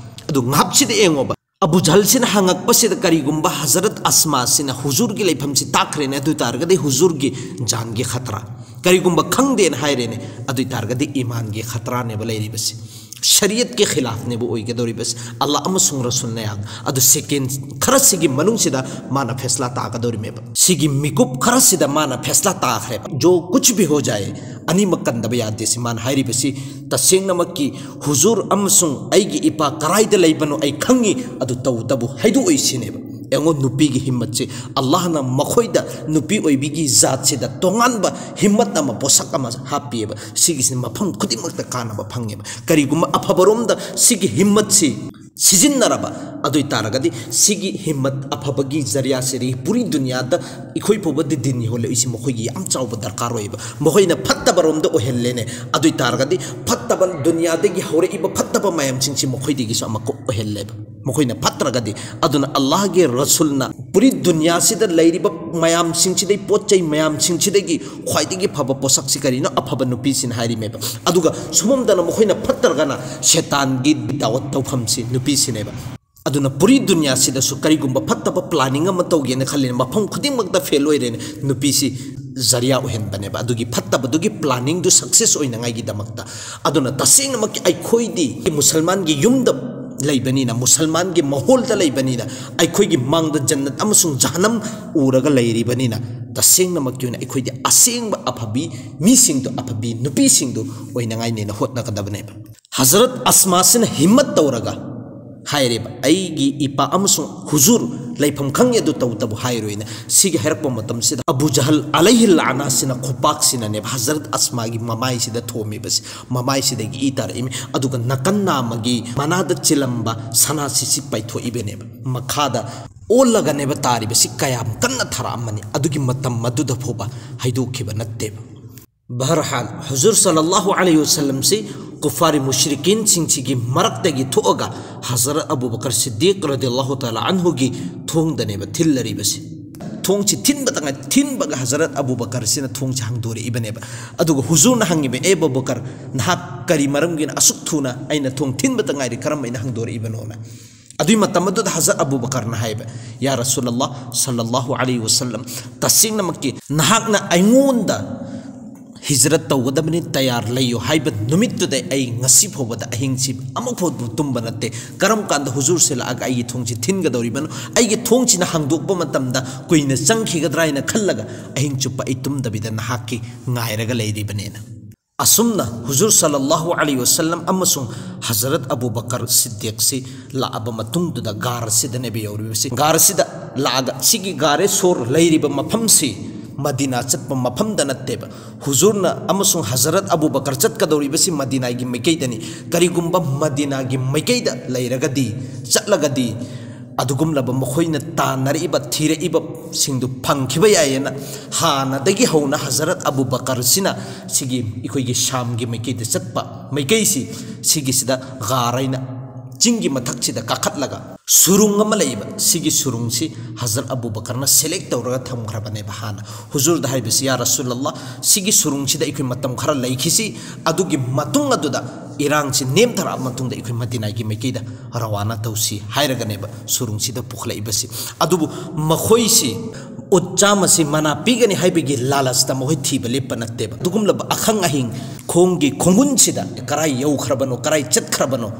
ꯑꯗꯨ ꯉꯥꯞꯁꯤꯗ ꯌꯦꯡꯉꯣꯕ, ꯑꯕꯨ ꯖꯍꯜꯁꯤꯅ ꯍꯪꯉꯛꯄꯁꯤꯗ ꯀꯔꯤꯒꯨꯝꯕ ꯍꯖꯔꯠ ꯑꯁꯃꯥꯁꯤꯅ ꯍꯨꯖꯨꯔꯒꯤ ꯂꯩꯐꯝꯁꯤ ꯇꯥꯛꯈ꯭ꯔꯦꯅꯦ, ꯑꯗꯨ ꯑꯣꯏ ꯇꯥꯔꯒꯗꯤ ꯍꯨꯖꯨꯔꯒꯤ ꯖꯥꯟꯒꯤ ꯈꯇ꯭ꯔꯥ꯫ ꯀꯔꯤꯒꯨꯝꯕ ꯈꯪꯗꯦꯅ ꯍꯥꯏꯔꯦꯅꯦ, ꯑꯗꯨ ꯑꯣꯏ ꯇꯥꯔꯒꯗꯤ ꯏꯃꯥꯟꯒꯤ ꯈꯇ꯭ꯔꯥꯅꯦꯕ ꯂꯩꯔꯤꯕꯁꯤ, ꯁꯔꯤꯌꯠꯀꯤ ꯈꯤꯂꯥꯐꯅꯦꯕ ꯑꯣꯏꯒꯗꯧꯔꯤꯕꯁꯤ꯫ ꯑꯜꯂꯥ ꯑꯃꯁꯨꯡ ꯔꯁꯨꯜꯅ ꯌꯥꯝ, ꯑꯗꯨ ꯁꯦꯀꯦꯟ ꯈꯔꯁꯤꯒꯤ ꯃꯅꯨꯡꯁꯤꯗ ꯃꯥꯅ ꯐꯦꯁꯂꯥ ꯇꯥꯒꯗꯧꯔꯤꯃꯦꯕ꯫ ꯁꯤꯒꯤ ꯃꯤꯀꯨꯞ ꯈꯔꯁꯤꯗ ꯃꯥꯅ ꯐꯦꯁꯂꯥ ꯇꯥꯈ꯭ꯔꯦꯕ꯫ "ꯖꯣ ꯀꯨꯆ ꯚꯤ ꯍꯣ ꯖꯥꯌꯦ, ꯑꯅꯤꯃꯛ ꯀꯟꯗꯕ ꯌꯥꯗꯦ" ꯁꯤ ꯃꯥꯅ ꯍꯥꯏꯔꯤꯕꯁꯤ꯫ ꯇꯁꯦꯡꯅꯃꯛꯀꯤ ꯍꯨꯖꯨꯔ ꯑꯃꯁꯨꯡ ꯑꯩꯒꯤ ꯏꯄꯥ ꯀꯔꯥꯏꯗ ꯂꯩꯕꯅꯣ ꯑꯩ ꯈꯪꯉꯤ, ꯑꯗꯨ ꯇꯧꯕꯇꯕꯨ ꯍꯥꯏꯗꯣꯛꯑꯣꯏ ꯁꯤꯅꯦꯕ꯫ ꯌꯦꯡꯉꯣ, ꯅꯨꯄꯤꯒꯤ ꯍꯤꯝꯃꯠꯁꯦ, ꯑꯜꯂꯥꯍꯅ ꯃꯈꯣꯏꯗ, ꯅꯨꯄꯤ ꯑꯣꯏꯕꯤꯒꯤ ꯖꯥꯠꯁꯤꯗ ꯇꯣꯉꯥꯟꯕ ꯍꯤꯝꯃꯠ ꯑꯃ, ꯄꯣꯠꯁꯛ ꯑꯃ ꯍꯥꯞꯄꯤꯑꯕ꯫ ꯁꯤꯒꯤꯁꯤꯅ ꯃꯐꯝ ꯈꯨꯗꯤꯡꯃꯛꯇ ꯀꯥꯟꯅꯕ ꯐꯪꯉꯦꯕ꯫ ꯀꯔꯤꯒꯨꯝꯕ ꯑꯐꯕꯔꯣꯝꯗ ꯁꯤꯒꯤ ꯍꯤꯝꯃꯠꯁꯤ ꯁꯤꯖꯤꯟꯅꯔꯕ ꯑꯗꯨ ꯑꯣꯏ ꯇꯥꯔꯒꯗꯤ, ꯁꯤꯒꯤ ꯍꯤꯝꯃꯠ ꯑꯐꯕꯒꯤ ꯖꯔꯤꯌꯥꯁꯤꯗꯤ ꯄꯨꯔꯤ ꯗꯨꯅꯤꯌꯥꯗ ꯑꯩꯈꯣꯏ ꯐꯥꯎꯕꯗ ꯗꯤꯟ ꯌꯧꯍꯜꯂꯛꯏꯁꯤ ꯃꯈꯣꯏꯒꯤ ꯌꯥꯝ ꯆꯥꯎꯕ ꯗꯔꯀꯥꯔ ꯑꯣꯏꯌꯦꯕ꯫ ꯃꯈꯣꯏꯅ ꯐꯠꯇꯕꯔꯣꯝꯗ ꯑꯣꯏꯍꯜꯂꯦꯅꯦ, ꯑꯗꯨ ꯑꯣꯏ ꯇꯥꯔꯒꯗꯤ ꯐꯠꯇꯕ, ꯗꯨꯅꯤꯌꯥꯗꯒꯤ ꯍꯧꯔꯛꯏꯕ ꯐꯠꯇꯕ ꯃꯌꯥꯝꯁꯤꯡꯁꯤ ꯃꯈꯣꯏꯗꯒꯤꯁꯨ ꯑꯃꯨꯛꯀ ꯑꯣꯏꯍꯜꯂꯦꯕ꯫ ꯃꯈꯣꯏꯅ ꯐꯠꯇ꯭ꯔꯒꯗꯤ꯫ ꯑꯗꯨꯅ ꯑꯜꯂꯥꯍꯒꯤ ꯔꯁꯨꯜꯅ ꯄꯨꯔꯤ ꯗꯨꯅꯤꯌꯥꯁꯤꯗ ꯂꯩꯔꯤꯕ ꯃꯌꯥꯝꯁꯤꯡꯁꯤꯗꯒꯤ, ꯄꯣꯠ ꯆꯩ ꯃꯌꯥꯝꯁꯤꯡꯁꯤꯗꯒꯤ ꯈ꯭ꯋꯥꯏꯗꯒꯤ ꯐꯕ ꯄꯣꯠꯁꯛꯁꯤ ꯀꯔꯤꯅꯣ? ꯑꯐꯕ ꯅꯨꯄꯤꯁꯤꯅ ꯍꯥꯏꯔꯤꯃꯦꯕ꯫ ꯑꯗꯨꯒ ꯁꯨꯃꯝꯗꯅ ꯃꯈꯣꯏꯅ ꯐꯠꯇ꯭ꯔꯒꯅ ꯁꯦꯇꯥꯟꯒꯤ ꯗꯥꯋꯠ ꯇꯧꯐꯝꯁꯤ ꯅꯨꯄꯤꯁꯤꯅꯦꯕ꯫ ꯑꯗꯨꯅ ꯄꯨꯔꯤ ꯗꯨꯅꯤꯌꯥꯁꯤꯗꯁꯨ ꯀꯔꯤꯒꯨꯝꯕ ꯐꯠꯇꯕ planning ꯑꯃ ꯇꯧꯒꯦꯅ ꯈꯜꯂꯤ, ꯃꯐꯝ ꯈꯨꯗꯤꯡꯃꯛꯇ fail ꯑꯣꯏꯔꯦꯅ ꯅꯨꯄꯤꯁꯤ ꯖꯔꯤꯌꯥ ꯑꯣꯏꯍꯟꯕꯅꯦꯕ, ꯑꯗꯨꯒꯤ ꯐꯠꯇꯕꯗꯨꯒꯤ planningꯗꯨ success ꯑꯣꯏꯅꯉꯥꯏꯒꯤꯗꯃꯛꯇ꯫ ꯑꯗꯨꯅ ꯇꯁꯦꯡꯅꯃꯛꯀꯤ ꯑꯩꯈꯣꯏꯗꯤ ꯃꯨꯁꯜꯃꯥꯟꯒꯤ ꯌꯨꯝꯗ ꯂꯩꯕꯅꯤꯅ, ꯃꯨꯁꯜꯃꯥꯟꯒꯤ ꯃꯥꯍꯣꯜꯗ ꯂꯩꯕꯅꯤꯅ, ꯑꯩꯈꯣꯏꯒꯤ ꯃꯥꯡꯗ ꯖꯟꯅꯠ ꯑꯃꯁꯨꯡ ꯖꯍꯟꯅꯝ ꯎꯔꯒ ꯂꯩꯔꯤꯕꯅꯤꯅ, ꯇꯁꯦꯡꯅꯃꯛꯀꯤ ꯑꯣꯏꯅ ꯑꯩꯈꯣꯏꯗꯤ ꯑꯁꯦꯡꯕ ꯑꯐꯕꯤ ꯃꯤꯁꯤꯡꯗꯣ, ꯑꯐꯕꯤ ꯅꯨꯄꯤꯁꯤꯡꯗꯣ ꯑꯣꯏꯅꯉꯥꯏꯅꯦꯅ ꯍꯣꯠꯅꯒꯗꯕꯅꯦꯕ꯫ ꯍꯖꯔꯠ ꯑꯁꯃꯥꯁꯤꯅ ꯍꯤꯝꯃꯠ ꯇꯧꯔꯒ ꯍꯥꯏꯔꯦꯕ, "ꯑꯩꯒꯤ ꯏꯄꯥ ꯑꯃꯁꯨꯡ ꯍꯨꯖꯨꯔ ꯂꯩꯐꯝ ꯈꯪꯉꯦ, ꯑꯗꯨ ꯇꯧꯕꯇꯕꯨ ꯍꯥꯏꯔꯣꯏꯅ"꯫ ꯁꯤꯒꯤ ꯍꯥꯏꯔꯛꯄ ꯃꯇꯝꯁꯤꯗ ꯑꯕꯨ ꯖꯍꯜ ꯑꯂꯩꯍꯤ ꯂꯥꯅꯥꯁꯤꯅ ꯈꯨꯄꯥꯛꯁꯤꯅꯅꯦꯕ ꯍꯖꯔꯠ ꯑꯁꯃꯥꯒꯤ ꯃꯃꯥꯏꯁꯤꯗ ꯊꯣꯝꯃꯤꯕꯁꯤ, ꯃꯃꯥꯏꯁꯤꯗꯒꯤ ꯏ ꯇꯥꯔꯛꯏꯃꯤ꯫ ꯑꯗꯨꯒ ꯅꯥꯀꯟ ꯅꯥꯝꯃꯒꯤ ꯃꯅꯥꯗ ꯆꯤꯜꯂꯝꯕ ꯁꯅꯥꯁꯤꯁꯤ ꯄꯥꯏꯊꯣꯛꯏꯕꯅꯦꯕ꯫ ꯃꯈꯥꯗ ꯑꯣꯜꯂꯒꯅꯦꯕ ꯇꯥꯔꯤꯕꯁꯤ꯫ ꯀꯌꯥꯝ ꯀꯟꯅ ꯊꯥꯔꯛꯑꯝꯃꯅꯤ, ꯑꯗꯨꯒꯤ ꯃꯇꯝ ꯑꯗꯨꯗ ꯐꯥꯎꯕ ꯍꯥꯏꯗꯣꯛꯈꯤꯕ ꯅꯠꯇꯦꯕ꯫ ꯕꯍꯔꯍꯥꯜ, ꯍꯨꯖꯨꯔ ꯁꯜꯂꯜꯂꯥꯍꯨ ꯑꯂꯩꯍꯤ ꯋꯁꯜꯂꯝꯁꯤ ꯀꯨꯐꯥꯔꯤ ꯃꯨꯁ꯭ꯔꯤꯀꯤꯟꯁꯤꯡꯁꯤꯒꯤ ꯃꯔꯛꯇꯒꯤ ꯊꯣꯛꯑꯒ ꯍꯖꯔꯠ ꯑꯕꯨ ꯕꯀꯔ ꯁꯤꯗꯤꯛ ꯔꯗꯤꯌꯜꯂꯥꯍꯨ ꯇꯥꯂꯥ ꯑꯟꯍꯨꯒꯤ ꯊꯣꯡꯗꯅꯦꯕ ꯊꯤꯜꯂꯔꯤꯕꯁꯤ꯫ ꯊꯣꯡꯁꯤ ꯊꯤꯟꯕꯇ ꯉꯥꯏ, ꯊꯤꯟꯕꯒ ꯍꯖꯔꯠ ꯑꯕꯨ ꯕꯀꯔꯁꯤꯅ ꯊꯣꯡꯁꯤ ꯍꯥꯡꯗꯣꯔꯛꯏꯕꯅꯦꯕ꯫ ꯑꯗꯨꯒ ꯍꯨꯖꯨꯔꯅ ꯍꯪꯉꯤꯕ, "ꯑꯦ ꯑꯕꯨ ꯕꯀꯔ, ꯅꯍꯥꯛ ꯀꯔꯤ ꯃꯔꯝꯒꯤꯅ ꯑꯁꯨꯛ ꯊꯨꯅ ꯑꯩꯅ ꯊꯣꯡ ꯊꯤꯟꯕꯇ ꯉꯥꯏꯔꯤ, ꯀꯔꯝꯕ ꯑꯩꯅ ꯍꯥꯡꯗꯣꯔꯛꯏꯕꯅꯣꯅ?" ꯑꯗꯨꯏ ꯃꯇꯝ ꯑꯗꯨꯗ ꯍꯖꯔꯠ ꯑꯕꯨ ꯕꯀꯔꯅ ꯍꯥꯏꯕ, "ꯌꯥ ꯔꯁꯨꯂꯜꯂꯥꯍ ꯁꯜꯂꯜꯂꯥꯍꯨ ꯑꯂꯩꯍꯤ ꯋꯁꯜꯂꯝ, ꯇꯁꯦꯡꯅꯃꯛꯀꯤ ꯅꯍꯥꯛꯅ ꯑꯩꯉꯣꯟꯗ ꯍꯤꯖꯔꯠ ꯇꯧꯒꯗꯕꯅꯤ, ꯇꯌꯥꯔ ꯂꯩꯌꯨ ꯍꯥꯏꯕ ꯅꯨꯃꯤꯠꯇꯨꯗ ꯑꯩ ꯉꯁꯤ ꯐꯥꯎꯕꯗ ꯑꯍꯤꯡꯁꯤ ꯑꯃꯨꯛ ꯐꯥꯎꯕ ꯇꯨꯝꯕ ꯅꯠꯇꯦ꯫ ꯀꯔꯝ ꯀꯥꯟꯗ ꯍꯨꯖꯨꯔꯁꯤ ꯂꯥꯛꯑꯒ ꯑꯩꯒꯤ ꯊꯣꯡꯁꯤ ꯊꯤꯟꯒꯗꯧꯔꯤꯕꯅꯣ? ꯑꯩꯒꯤ ꯊꯣꯡꯁꯤꯅ ꯍꯥꯡꯗꯣꯛꯄ ꯃꯇꯝꯗ ꯀꯨꯏꯅ ꯆꯪꯈꯤꯒꯗ꯭ꯔꯥ ꯍꯥꯏꯅ ꯈꯜꯂꯒ ꯑꯍꯤꯡ ꯆꯨꯞꯄ ꯑꯩ ꯇꯨꯝꯗꯕꯤꯗ ꯅꯍꯥꯛꯀꯤ ꯉꯥꯏꯔꯒ ꯂꯩꯔꯤꯕꯅꯦꯅ"꯫ ꯑꯁꯨꯝꯅ ꯍꯨꯖꯨꯔ ꯁꯜꯂꯜꯂꯥꯍꯨ ꯑꯂꯩꯍꯤ ꯋꯁꯜꯂꯝ ꯑꯃꯁꯨꯡ ꯍꯖꯔꯠ ꯑꯕꯨ ꯕꯀꯔ ꯁꯤꯗꯤꯛꯁꯤ ꯂꯥꯛꯑꯕ ꯃꯇꯨꯡꯗꯨꯗ ꯒꯥꯔ ꯑꯁꯤꯗꯅꯦꯕ ꯌꯧꯔꯤꯕꯁꯤ꯫ ꯒꯥꯔ ꯑꯁꯤꯗ ꯂꯥꯛꯑꯒ ꯁꯤꯒꯤ ꯒꯥꯔꯦ ꯁꯣꯔ ꯂꯩꯔꯤꯕ ꯃꯐꯝꯁꯤ ꯃꯗꯤꯅꯥ ꯆꯠꯄ ꯃꯐꯝꯗ ꯅꯠꯇꯦꯕ꯫ ꯍꯨꯖꯨꯔꯅ ꯑꯃꯁꯨꯡ ꯍꯖꯔꯠ ꯑꯕꯨ ꯕꯀꯔ ꯆꯠꯀꯗꯧꯔꯤꯕꯁꯤ ꯃꯗꯤꯅꯥꯒꯤ ꯃꯥꯏꯀꯩꯗꯅꯤ꯫ ꯀꯔꯤꯒꯨꯝꯕ ꯃꯗꯤꯅꯥꯒꯤ ꯃꯥꯏꯀꯩꯗ ꯂꯩꯔꯒꯗꯤ, ꯆꯠꯂꯒꯗꯤ, ꯑꯗꯨꯒꯨꯝꯂꯕ ꯃꯈꯣꯏꯅ ꯇꯥꯟꯅꯔꯛꯏꯕ, ꯊꯤꯔꯛꯏꯕꯁꯤꯡꯗꯨ ꯐꯪꯈꯤꯕ ꯌꯥꯏꯌꯦꯅ ꯍꯥꯟꯅꯗꯒꯤ ꯍꯧꯅ ꯍꯖꯔꯠ ꯑꯕꯨ ꯕꯀꯔꯁꯤꯅ ꯁꯤꯒꯤ ꯑꯩꯈꯣꯏꯒꯤ ꯁꯥꯝꯒꯤ ꯃꯥꯏꯀꯩꯗ ꯆꯠꯄ ꯃꯥꯏꯀꯩꯁꯤ, ꯁꯤꯒꯤꯁꯤꯗ ꯒꯥꯔ ꯍꯥꯏꯅ ꯆꯤꯡꯒꯤ ꯃꯊꯛꯁꯤꯗ ꯀꯥꯈꯠꯂꯒ ꯁꯨꯔꯨꯡ ꯑꯃ ꯂꯩꯕ, ꯁꯤꯒꯤ ꯁꯨꯔꯨꯡꯁꯤ ꯍꯖꯔꯠ ꯑꯕꯨ ꯕꯀꯔꯅ select ꯇꯧꯔꯒ ꯊꯝꯈ꯭ꯔꯕꯅꯦꯕ ꯍꯥꯟꯅ꯫ ꯍꯨꯖꯨꯔꯗ ꯍꯥꯏꯕꯁꯤ, "ꯌꯥ ꯔꯁꯨꯂꯜꯂꯥ, ꯁꯤꯒꯤ ꯁꯨꯔꯨꯡꯁꯤꯗ ꯑꯩꯈꯣꯏ ꯃꯇꯝ ꯈꯔ ꯂꯩꯈꯤꯁꯤ, ꯑꯗꯨꯒꯤ ꯃꯇꯨꯡ ꯑꯗꯨꯗ ꯏꯔꯥꯡꯁꯤ ꯅꯦꯝꯊꯔꯛꯑ ꯃꯇꯨꯡꯗ ꯑꯩꯈꯣꯏ ꯃꯗꯤꯅꯥꯒꯤ ꯃꯥꯏꯀꯩꯗ ꯔꯋꯥꯅꯥ ꯇꯧꯁꯤ" ꯍꯥꯏꯔꯒꯅꯦꯕ ꯁꯨꯔꯨꯡꯁꯤꯗ ꯄꯨꯈꯠꯂꯛꯏꯕꯁꯤ꯫ ꯑꯗꯨꯕꯨ ꯃꯈꯣꯏꯁꯤ ꯎꯠ ꯆꯥꯝꯃꯁꯤ ꯃꯅꯥ ꯄꯤꯒꯅꯤ ꯍꯥꯏꯕꯒꯤ ꯂꯥꯂꯁꯇ ꯃꯈꯣꯏ ꯊꯤꯕ ꯂꯦꯞꯄ ꯅꯠꯇꯦꯕ꯫ ꯑꯗꯨꯒꯨꯝꯂꯕ ꯑꯈꯪ ꯑꯍꯤꯡ ꯈꯣꯡꯒꯤ ꯈꯣꯡꯒꯨꯟꯁꯤꯗ ꯀꯔꯥꯏ ꯌꯧꯈ꯭ꯔꯕꯅꯣ, ꯀꯔꯥꯏ ꯆꯠꯈ꯭ꯔꯕꯅꯣ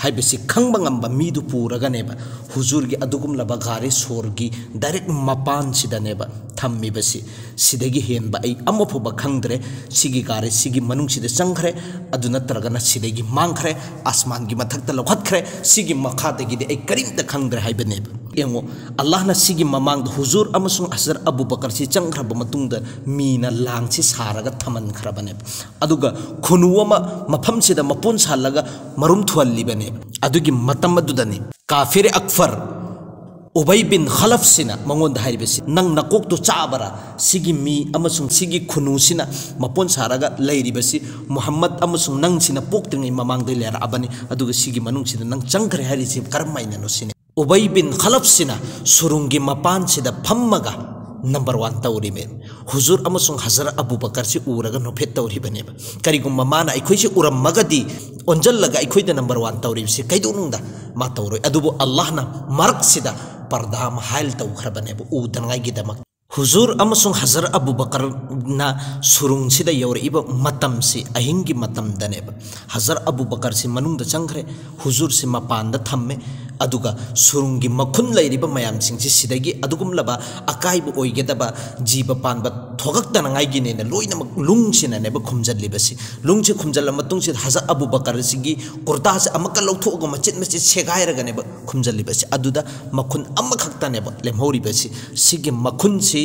ꯍꯥꯏꯕꯁꯤ ꯈꯪꯕ ꯉꯝꯕ ꯃꯤꯗꯨ ꯄꯨꯔꯒꯅꯦꯕ ꯍꯨꯖꯨꯔꯒꯤ ꯑꯗꯨꯒꯨꯝꯂꯕ ꯒꯥꯔꯤ ꯁꯣꯔꯒꯤ direct ꯃꯄꯥꯟꯁꯤꯗꯅꯦꯕ ꯊꯝꯃꯤꯕꯁꯤ꯫ "ꯁꯤꯗꯒꯤ ꯍꯦꯟꯕ ꯑꯩ ꯑꯃ ꯐꯥꯎꯕ ꯈꯪꯗ꯭ꯔꯦ꯫ ꯁꯤꯒꯤ ꯒꯥꯔꯤ ꯁꯤꯒꯤ ꯃꯅꯨꯡꯁꯤꯗ ꯆꯪꯈ꯭ꯔꯦ, ꯑꯗꯨ ꯅꯠꯇ꯭ꯔꯒꯅ ꯁꯤꯗꯒꯤ ꯃꯥꯡꯈ꯭ꯔꯦ, ꯑꯁꯃꯥꯟꯒꯤ ꯃꯊꯛꯇ ꯂꯧꯈꯠꯈ꯭ꯔꯦ, ꯁꯤꯒꯤ ꯃꯈꯥꯗꯒꯤꯗꯤ ꯑꯩ ꯀꯔꯤꯝꯇ ꯈꯪꯗ꯭ꯔꯦ" ꯍꯥꯏꯕꯅꯦꯕ꯫ ꯌꯦꯡꯉꯣ, ꯑꯜꯂꯥꯍꯅ ꯁꯤꯒꯤ ꯃꯃꯥꯡꯗ ꯍꯨꯖꯨꯔ ꯑꯃꯁꯨꯡ ꯍꯖꯔꯠ ꯑꯕꯨ ꯕꯀꯔꯁꯤ ꯆꯪꯈ꯭ꯔꯕ ꯃꯇꯨꯡꯗ ꯃꯤꯅ ꯂꯥꯡꯁꯤ ꯁꯥꯔꯒ ꯊꯝꯍꯟꯈ꯭ꯔꯕꯅꯦꯕ꯫ ꯑꯗꯨꯒ ꯈꯨꯅꯨ ꯑꯃ ꯃꯐꯝꯁꯤꯗ ꯃꯄꯣꯟ ꯁꯥꯍꯜꯂꯒ ꯃꯔꯨꯝ ꯊꯨꯍꯜꯂꯤꯕꯅꯦꯕ꯫ ꯑꯗꯨꯒꯤ ꯃꯇꯝ ꯑꯗꯨꯗꯅꯤ ꯀꯥꯐꯤꯔ ꯑꯛꯐꯔ ꯎꯕꯩ ꯕꯤꯟ ꯈꯂꯐꯁꯤꯅ ꯃꯉꯣꯟꯗ ꯍꯥꯏꯔꯤꯕꯁꯤ, "ꯅꯪ ꯅꯀꯣꯛꯇꯨ ꯆꯥꯕꯔꯥ? ꯁꯤꯒꯤ ꯃꯤ ꯑꯃꯁꯨꯡ ꯁꯤꯒꯤ ꯈꯨꯅꯨꯁꯤꯅ ꯃꯄꯣꯟ ꯁꯥꯔꯒ ꯂꯩꯔꯤꯕꯁꯤ ꯃꯨꯍꯝꯃꯗ ꯑꯃꯁꯨꯡ ꯅꯪꯁꯤꯅ ꯄꯣꯛꯇ꯭ꯔꯤꯉꯩ ꯃꯃꯥꯡꯗꯩ ꯂꯩꯔꯛꯑꯕꯅꯤ, ꯑꯗꯨꯒ ꯁꯤꯒꯤ ꯃꯅꯨꯡꯁꯤꯗ ꯅꯪ ꯆꯪꯈ꯭ꯔꯦ ꯍꯥꯏꯔꯤꯁꯤ ꯀꯔꯝ ꯍꯥꯏꯅꯅꯣ?" ꯁꯤꯅꯤ꯫ ꯎꯕꯩ ꯕꯤꯟ ꯈꯂꯐꯁꯤꯅ ꯁꯨꯔꯨꯡꯒꯤ ꯃꯄꯥꯟꯁꯤꯗ ꯐꯝꯃꯒ number one ꯇꯧꯔꯤꯕꯅꯤ꯫ ꯍꯨꯖꯨꯔ ꯑꯃꯁꯨꯡ ꯍꯖꯔꯠ ꯑꯕꯨ ꯕꯀꯔꯁꯤ ꯎꯔꯒ ꯅꯣꯛꯐꯦꯠ ꯇꯧꯔꯤꯕꯅꯦꯕ꯫ ꯀꯔꯤꯒꯨꯝꯕ ꯃꯥꯅ ꯑꯩꯈꯣꯏꯁꯤ ꯎꯔꯝꯃꯒꯗꯤ ꯑꯣꯟꯁꯤꯜꯂꯒ ꯑꯩꯈꯣꯏꯗ number one ꯇꯧꯔꯤꯕꯁꯤ ꯀꯩꯗꯧꯅꯨꯡꯗ ꯃꯥ ꯇꯧꯔꯣꯏ꯫ ꯑꯗꯨꯕꯨ ꯑꯜꯂꯥꯍꯅ ꯃꯔꯛꯁꯤꯗ ꯄꯔꯗꯥ ꯑꯃ ꯍꯥꯏꯜ ꯇꯧꯈ꯭ꯔꯕꯅꯦꯕ ꯎꯗꯅꯉꯥꯏꯒꯤꯗꯃꯛ꯫ ꯍꯨꯖꯨꯔ ꯑꯃꯁꯨꯡ ꯍꯖꯔꯠ ꯑꯕꯨ ꯕꯀꯔꯅ ꯁꯨꯔꯨꯡꯁꯤꯗ ꯌꯧꯔꯛꯏꯕ ꯃꯇꯝꯁꯤ ꯑꯍꯤꯡꯒꯤ ꯃꯇꯝꯗꯅꯦꯕ꯫ ꯍꯖꯔꯠ ꯑꯕꯨ ꯕꯀꯔꯁꯤ ꯃꯅꯨꯡꯗ ꯆꯪꯈ꯭ꯔꯦ, ꯍꯨꯖꯨꯔꯁꯤ ꯃꯄꯥꯟꯗ ꯊꯝꯃꯦ, ꯑꯗꯨꯒ ꯁꯨꯔꯨꯡꯒꯤ ꯃꯈꯨꯟ ꯂꯩꯔꯤꯕ ꯃꯌꯥꯝꯁꯤꯡꯁꯤ ꯁꯤꯗꯒꯤ ꯑꯗꯨꯒꯨꯝꯂꯕ ꯑꯀꯥꯏꯕ ꯑꯣꯏꯒꯗꯕ ꯖꯤꯕ ꯄꯥꯟꯕ ꯊꯣꯛꯂꯛꯇꯅꯉꯥꯏꯒꯤꯅꯦꯅ ꯂꯣꯏꯅꯃꯛ ꯂꯨꯡꯁꯤꯅꯅꯦꯕ ꯈꯨꯝꯖꯤꯜꯂꯤꯕꯁꯤ꯫ ꯂꯨꯡꯁꯤ ꯈꯨꯝꯖꯤꯜꯂ ꯃꯇꯨꯡꯁꯤꯗ ꯍꯖꯔꯠ ꯑꯕꯨ ꯕꯀꯔꯁꯤꯒꯤ ꯀꯨꯔꯇꯥꯁꯤ ꯑꯃꯨꯛꯀ ꯂꯧꯊꯣꯛꯑꯒ ꯃꯆꯦꯠ ꯃꯆꯦꯠ ꯁꯦꯒꯥꯏꯔꯒꯅꯦꯕ ꯈꯨꯝꯖꯤꯜꯂꯤꯕꯁꯤ꯫ ꯑꯗꯨꯗ ꯃꯈꯨꯟ ꯑꯃꯈꯛꯇꯅꯦꯕ ꯂꯦꯝꯍꯧꯔꯤꯕꯁꯤ꯫ ꯁꯤꯒꯤ ꯃꯈꯨꯟꯁꯤ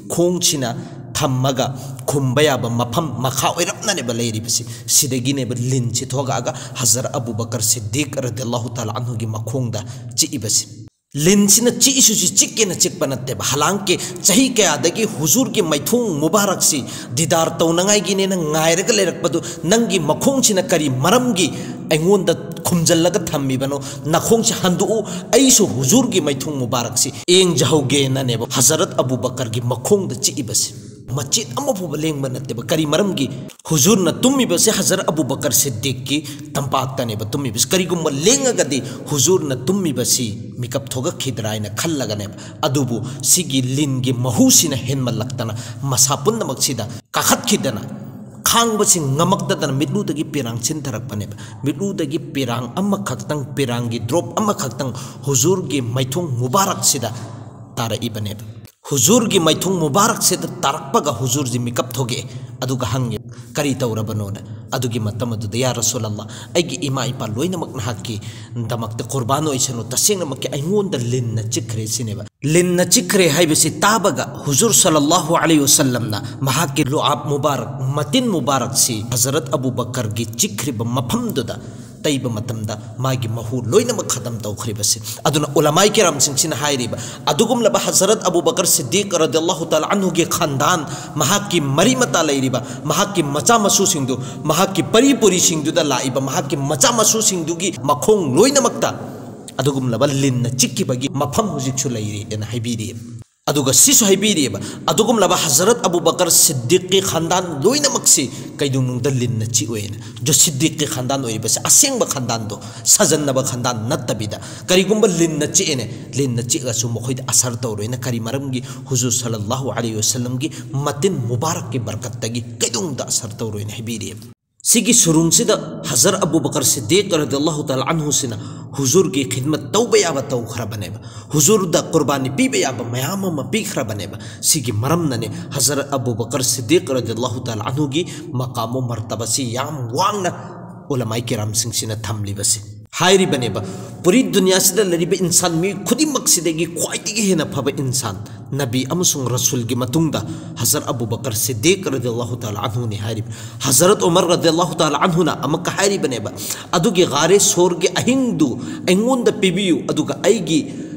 ꯈꯣꯡꯁꯤꯅ ꯊꯝꯃꯒ ꯈꯨꯝꯕ ꯌꯥꯕ ꯃꯐꯝ ꯃꯈꯥ ꯑꯣꯏꯔꯞꯅꯅꯦꯕ ꯂꯩꯔꯤꯕꯁꯤ꯫ ꯁꯤꯗꯒꯤꯅꯦꯕ ꯂꯤꯟꯁꯤ ꯊꯣꯛꯂꯛꯑꯒ ꯍꯖꯔꯠ ꯑꯕꯨ ꯕꯀꯔ ꯁꯤꯗꯤꯛ ꯔꯗꯤꯌꯜꯂꯥꯍꯨ ꯇꯥꯂꯥ ꯑꯟꯍꯨꯒꯤ ꯃꯈꯣꯡꯗ ꯆꯤꯛꯏꯕꯁꯤ꯫ ꯂꯤꯟꯁꯤꯅ ꯆꯤꯛꯏꯁꯤꯁꯨ ꯆꯤꯛꯀꯦꯅ ꯆꯤꯛꯄ ꯅꯠꯇꯦꯕ꯫ ꯍꯂꯥꯡꯀꯤ ꯆꯍꯤ ꯀꯌꯥꯗꯒꯤ ꯍꯨꯖꯨꯔꯒꯤ ꯃꯥꯏꯊꯣꯡ ꯃꯨꯕꯥꯔꯛꯁꯤ ꯗꯤꯗꯥꯔ ꯇꯧꯅꯉꯥꯏꯒꯤꯅꯦꯅ ꯉꯥꯏꯔꯒ ꯂꯩꯔꯛꯄꯗꯨ ꯅꯪꯒꯤ ꯃꯈꯣꯡꯁꯤꯅ ꯀꯔꯤ ꯃꯔꯝꯒꯤ ꯑꯩꯉꯣꯟꯗ ꯈꯨꯝꯖꯤꯜꯂꯒ ꯊꯝꯃꯤꯕꯅꯣ? ꯅꯈꯣꯡꯁꯦ ꯍꯟꯗꯣꯛꯎ, ꯑꯩꯁꯨ ꯍꯨꯖꯨꯔꯒꯤ ꯃꯩꯊꯣꯡ ꯃꯨꯕꯥꯔꯛꯁꯤ ꯌꯦꯡꯖꯍꯧꯒꯦꯅꯅꯦꯕ ꯍꯖꯔꯠ ꯑꯕꯨ ꯕꯀꯔꯒꯤ ꯃꯈꯣꯡꯗ ꯆꯤꯛꯏꯕꯁꯤ꯫ ꯃꯆꯦꯠ ꯑꯃ ꯐꯥꯎꯕ ꯂꯦꯡꯕ ꯅꯠꯇꯦꯕ꯫ ꯀꯔꯤ ꯃꯔꯝꯒꯤ? ꯍꯨꯖꯨꯔꯅ ꯇꯨꯝꯃꯤꯕꯁꯦ ꯍꯖꯔꯠ ꯑꯕꯨ ꯕꯀꯔ ꯁꯤꯗꯤꯛꯀꯤ ꯇꯝꯄꯥꯛꯇꯅꯦꯕ ꯇꯨꯝꯃꯤꯕꯁꯤ꯫ ꯀꯔꯤꯒꯨꯝꯕ ꯂꯦꯡꯉꯒꯗꯤ ꯍꯨꯖꯨꯔꯅ ꯇꯨꯝꯃꯤꯕꯁꯤ ꯃꯤꯀꯞ ꯊꯣꯛꯂꯛꯈꯤꯗ꯭ꯔꯥ ꯍꯥꯏꯅ ꯈꯜꯂꯒꯅꯦꯕ꯫ ꯑꯗꯨꯕꯨ ꯁꯤꯒꯤ ꯂꯤꯟꯒꯤ ꯃꯍꯨꯁꯤꯅ ꯍꯦꯟꯃꯜꯂꯛꯇꯅ ꯃꯁꯥ ꯄꯨꯝꯅꯃꯛꯁꯤꯗ ꯀꯥꯈꯠꯈꯤꯗꯅ, ꯈꯥꯡꯕꯁꯤ ꯉꯝꯃꯛꯇꯗꯅ ꯃꯤꯠꯂꯨꯗꯒꯤ ꯄꯤꯔꯥꯡ ꯆꯤꯟꯊꯔꯛꯄꯅꯦꯕ꯫ ꯃꯤꯠꯂꯨꯗꯒꯤ ꯄꯤꯔꯥꯡ ꯑꯃꯈꯛꯇꯪ, ꯄꯤꯔꯥꯡꯒꯤ drop ꯑꯃꯈꯛꯇꯪ ꯍꯨꯖꯨꯔꯒꯤ ꯃꯩꯊꯣꯡ ꯃꯨꯕꯥꯔꯛꯁꯤꯗ ꯇꯥꯔꯛꯏꯕꯅꯦꯕ꯫ ꯍꯨꯖꯨꯔꯒꯤ ꯃꯩꯊꯣꯡ ꯃꯨꯕꯥꯔꯛꯁꯤꯗ ꯇꯥꯔꯛꯄꯒ ꯍꯨꯖꯨꯔꯁꯤ ꯃꯤꯀꯞ ꯊꯣꯛꯂꯛꯑꯦ꯫ ꯑꯗꯨꯒ ꯍꯪꯉꯦ, "ꯀꯔꯤ ꯇꯧꯔꯕꯅꯣꯅ?" ꯑꯗꯨꯒꯤ ꯃꯇꯝ ꯑꯗꯨꯗ, "ꯌꯥ ꯔꯁꯨꯂꯜꯂꯥ, ꯑꯩꯒꯤ ꯏꯃꯥ ꯏꯄꯥ ꯂꯣꯏꯅꯃꯛ ꯅꯍꯥꯛꯀꯤꯗꯃꯛꯇ ꯀꯨꯔꯕꯥꯟ ꯑꯣꯏꯁꯅꯨ, ꯇꯁꯦꯡꯅꯃꯛꯀꯤ ꯑꯩꯉꯣꯟꯗ ꯂꯤꯟꯅ ꯆꯤꯛꯈ꯭ꯔꯦ" ꯁꯤꯅꯦꯕ꯫ ꯂꯤꯟꯅ ꯆꯤꯛꯈ꯭ꯔꯦ ꯍꯥꯏꯕꯁꯤ ꯇꯥꯕꯒ ꯍꯨꯖꯨꯔ ꯁꯜꯂꯜꯂꯥꯍꯨ ꯑꯂꯩꯍꯤ ꯋꯁꯜꯂꯝꯅ ꯃꯍꯥꯛꯀꯤ ꯂꯨꯑꯥꯕ ꯃꯨꯕꯥꯔꯛ, ꯃꯇꯤꯟ ꯃꯨꯕꯥꯔꯛꯁꯤ ꯍꯖꯔꯠ ꯑꯕꯨ ꯕꯀꯔꯒꯤ ꯆꯤꯛꯈ꯭ꯔꯤꯕ ꯃꯐꯝꯗꯨꯗ ꯇꯩꯕ ꯃꯇꯝꯗ ꯃꯥꯒꯤ ꯃꯍꯨ ꯂꯣꯏꯅꯃꯛ ꯈꯇꯝ ꯇꯧꯈ꯭ꯔꯤꯕꯁꯤ꯫ ꯑꯗꯨꯅ ꯎꯂꯃꯥꯏ ꯀꯤꯔꯥꯝꯁꯤꯡꯁꯤꯅ ꯍꯥꯏꯔꯤꯕ, ꯑꯗꯨꯒꯨꯝꯂꯕ ꯍꯖꯔꯠ ꯑꯕꯨ ꯕꯀꯔ ꯁꯤꯗꯤꯛ ꯔꯗꯤꯌꯜꯂꯥꯍꯨ ꯇꯥꯂꯥ ꯑꯟꯍꯨꯒꯤ ꯈꯥꯟꯗꯥꯟ, ꯃꯍꯥꯛꯀꯤ ꯃꯔꯤ ꯃꯇꯥ ꯂꯩꯔꯤꯕ, ꯃꯍꯥꯛꯀꯤ ꯃꯆꯥ ꯃꯁꯨꯁꯤꯡꯗꯨ, ꯃꯍꯥꯛꯀꯤ ꯄꯔꯤ ꯄꯨꯔꯤꯁꯤꯡꯗꯨꯗ ꯂꯥꯛꯏꯕ, ꯃꯍꯥꯛꯀꯤ ꯃꯆꯥ ꯃꯁꯨꯁꯤꯡꯗꯨꯒꯤ ꯃꯈꯣꯡ ꯂꯣꯏꯅꯃꯛꯇ ꯑꯗꯨꯒꯨꯝꯂꯕ ꯂꯤꯟꯅ ꯆꯤꯛꯈꯤꯕꯒꯤ ꯃꯐꯝ ꯍꯧꯖꯤꯛꯁꯨ ꯂꯩꯔꯤ ꯍꯥꯏꯅ ꯍꯥꯏꯕꯤꯔꯤ꯫ ꯑꯗꯨꯒ ꯁꯤꯁꯨ ꯍꯥꯏꯕꯤꯔꯤꯑꯕ, ꯑꯗꯨꯒꯨꯝꯂꯕ ꯍꯖꯔꯠ ꯑꯕꯨ ꯕꯀꯔ ꯁꯤꯗꯤꯛꯀꯤ ꯈꯥꯟꯗꯥꯟ ꯂꯣꯏꯅꯃꯛꯁꯤ ꯀꯩꯗꯧꯅꯨꯡꯗ ꯂꯤꯟꯅ ꯆꯤꯛꯑꯣꯏꯅ꯫ ꯖꯣ ꯁꯤꯗꯤꯛꯀꯤ ꯈꯥꯟꯗꯥꯟ ꯑꯣꯏꯔꯤꯕꯁꯦ ꯑꯁꯦꯡꯕ ꯈꯥꯟꯗꯥꯟꯗꯣ, ꯁꯥꯖꯟꯅꯕ ꯈꯥꯟꯗꯥꯟ ꯅꯠꯇꯕꯤꯗ, ꯀꯔꯤꯒꯨꯝꯕ ꯂꯤꯟꯅ ꯆꯤꯛꯑꯦꯅꯦ, ꯂꯤꯟꯅ ꯆꯤꯛꯑꯁꯨ ꯃꯈꯣꯏꯗ ꯑꯁꯔ ꯇꯧꯔꯣꯏꯅ꯫ ꯀꯔꯤ ꯃꯔꯝꯒꯤ? ꯍꯨꯖꯨꯔ ꯁꯜꯂꯜꯂꯥꯍꯨ ꯑꯂꯩꯍꯤ ꯋꯁꯜꯂꯝꯒꯤ ꯃꯇꯤꯟ ꯃꯨꯕꯥꯔꯛꯀꯤ ꯕꯔꯀꯠꯇꯒꯤ ꯀꯩꯗꯧꯅꯨꯡꯗ ꯑꯁꯔ ꯇꯧꯔꯣꯏꯅ ꯍꯥꯏꯕꯤꯔꯤꯑꯕ꯫ ꯁꯤꯒꯤ ꯁꯨꯔꯨꯡꯁꯤꯗ ꯍꯖꯔ ꯑꯕꯨ ꯕꯀꯔ ꯁꯤꯗꯤꯛ ꯔꯗꯤꯌꯜꯂꯥꯍꯨ ꯇꯥꯂꯥ ꯑꯟꯍꯨꯁꯤꯅ ꯍꯨꯖꯨꯔꯒꯤ ꯈꯤꯗꯃꯠ ꯇꯧꯕ ꯌꯥꯕ ꯇꯧꯈ꯭ꯔꯕꯅꯦꯕ꯫ ꯍꯨꯖꯨꯔꯗ ꯀꯨꯔꯕꯥꯅꯤ ꯄꯤꯕ ꯌꯥꯕ ꯃꯌꯥꯝ ꯑꯃ ꯄꯤꯈ꯭ꯔꯕꯅꯦꯕ꯫ ꯁꯤꯒꯤ ꯃꯔꯝꯅꯅꯦ ꯍꯖꯔꯠ ꯑꯕꯨ ꯕꯀꯔ ꯁꯤꯗꯤꯛ ꯔꯗꯤꯌꯜꯂꯥꯍꯨ ꯇꯥꯂꯥ ꯑꯟꯍꯨꯒꯤ ꯃꯀꯥꯝ ꯃꯔꯇꯕꯥꯁꯤ ꯌꯥꯝ ꯋꯥꯡꯅ ꯎꯂꯃꯥꯏ ꯀꯤꯔꯥꯝꯁꯤꯡꯁꯤꯅ ꯊꯝꯂꯤꯕꯁꯦ꯫ ꯍꯥꯏꯔꯤꯕꯅꯦꯕ, ꯄꯨꯔꯤ ꯗꯨꯅꯤꯌꯥꯁꯤꯗ ꯂꯩꯔꯤꯕ ꯏꯟꯁꯥꯟ ꯃꯤ ꯈꯨꯗꯤꯡꯃꯛꯁꯤꯗꯒꯤ ꯈ꯭ꯋꯥꯏꯗꯒꯤ ꯍꯦꯟꯅ ꯐꯕ ꯏꯟꯁꯥꯟ, ꯅꯕꯤ ꯑꯃꯁꯨꯡ ꯔꯁꯨꯜꯒꯤ ꯃꯇꯨꯡꯗ ꯍꯖꯔꯠ ꯑꯕꯨ ꯕꯀꯔ ꯁꯤꯗꯤꯛ ꯔꯗꯤꯌꯜꯂꯥꯍꯨ ꯇꯥꯂꯥ ꯑꯟꯍꯨꯅꯤ ꯍꯥꯏꯔꯤꯕ꯫ ꯍꯖꯔꯠ ꯎꯃꯔ ꯔꯗꯤꯌꯜꯂꯥꯍꯨ ꯇꯥꯂꯥ ꯑꯟꯍꯨꯅ ꯑꯃꯨꯛꯀ ꯍꯥꯏꯔꯤꯕꯅꯦꯕ, "ꯑꯗꯨꯒꯤ ꯒꯥꯔꯦ ꯁꯣꯔꯒꯤ ꯑꯍꯤꯡꯗꯨ ꯑꯩꯉꯣꯟꯗ ꯄꯤꯕꯤꯌꯨ, ꯑꯗꯨꯒ ꯑꯩꯒꯤ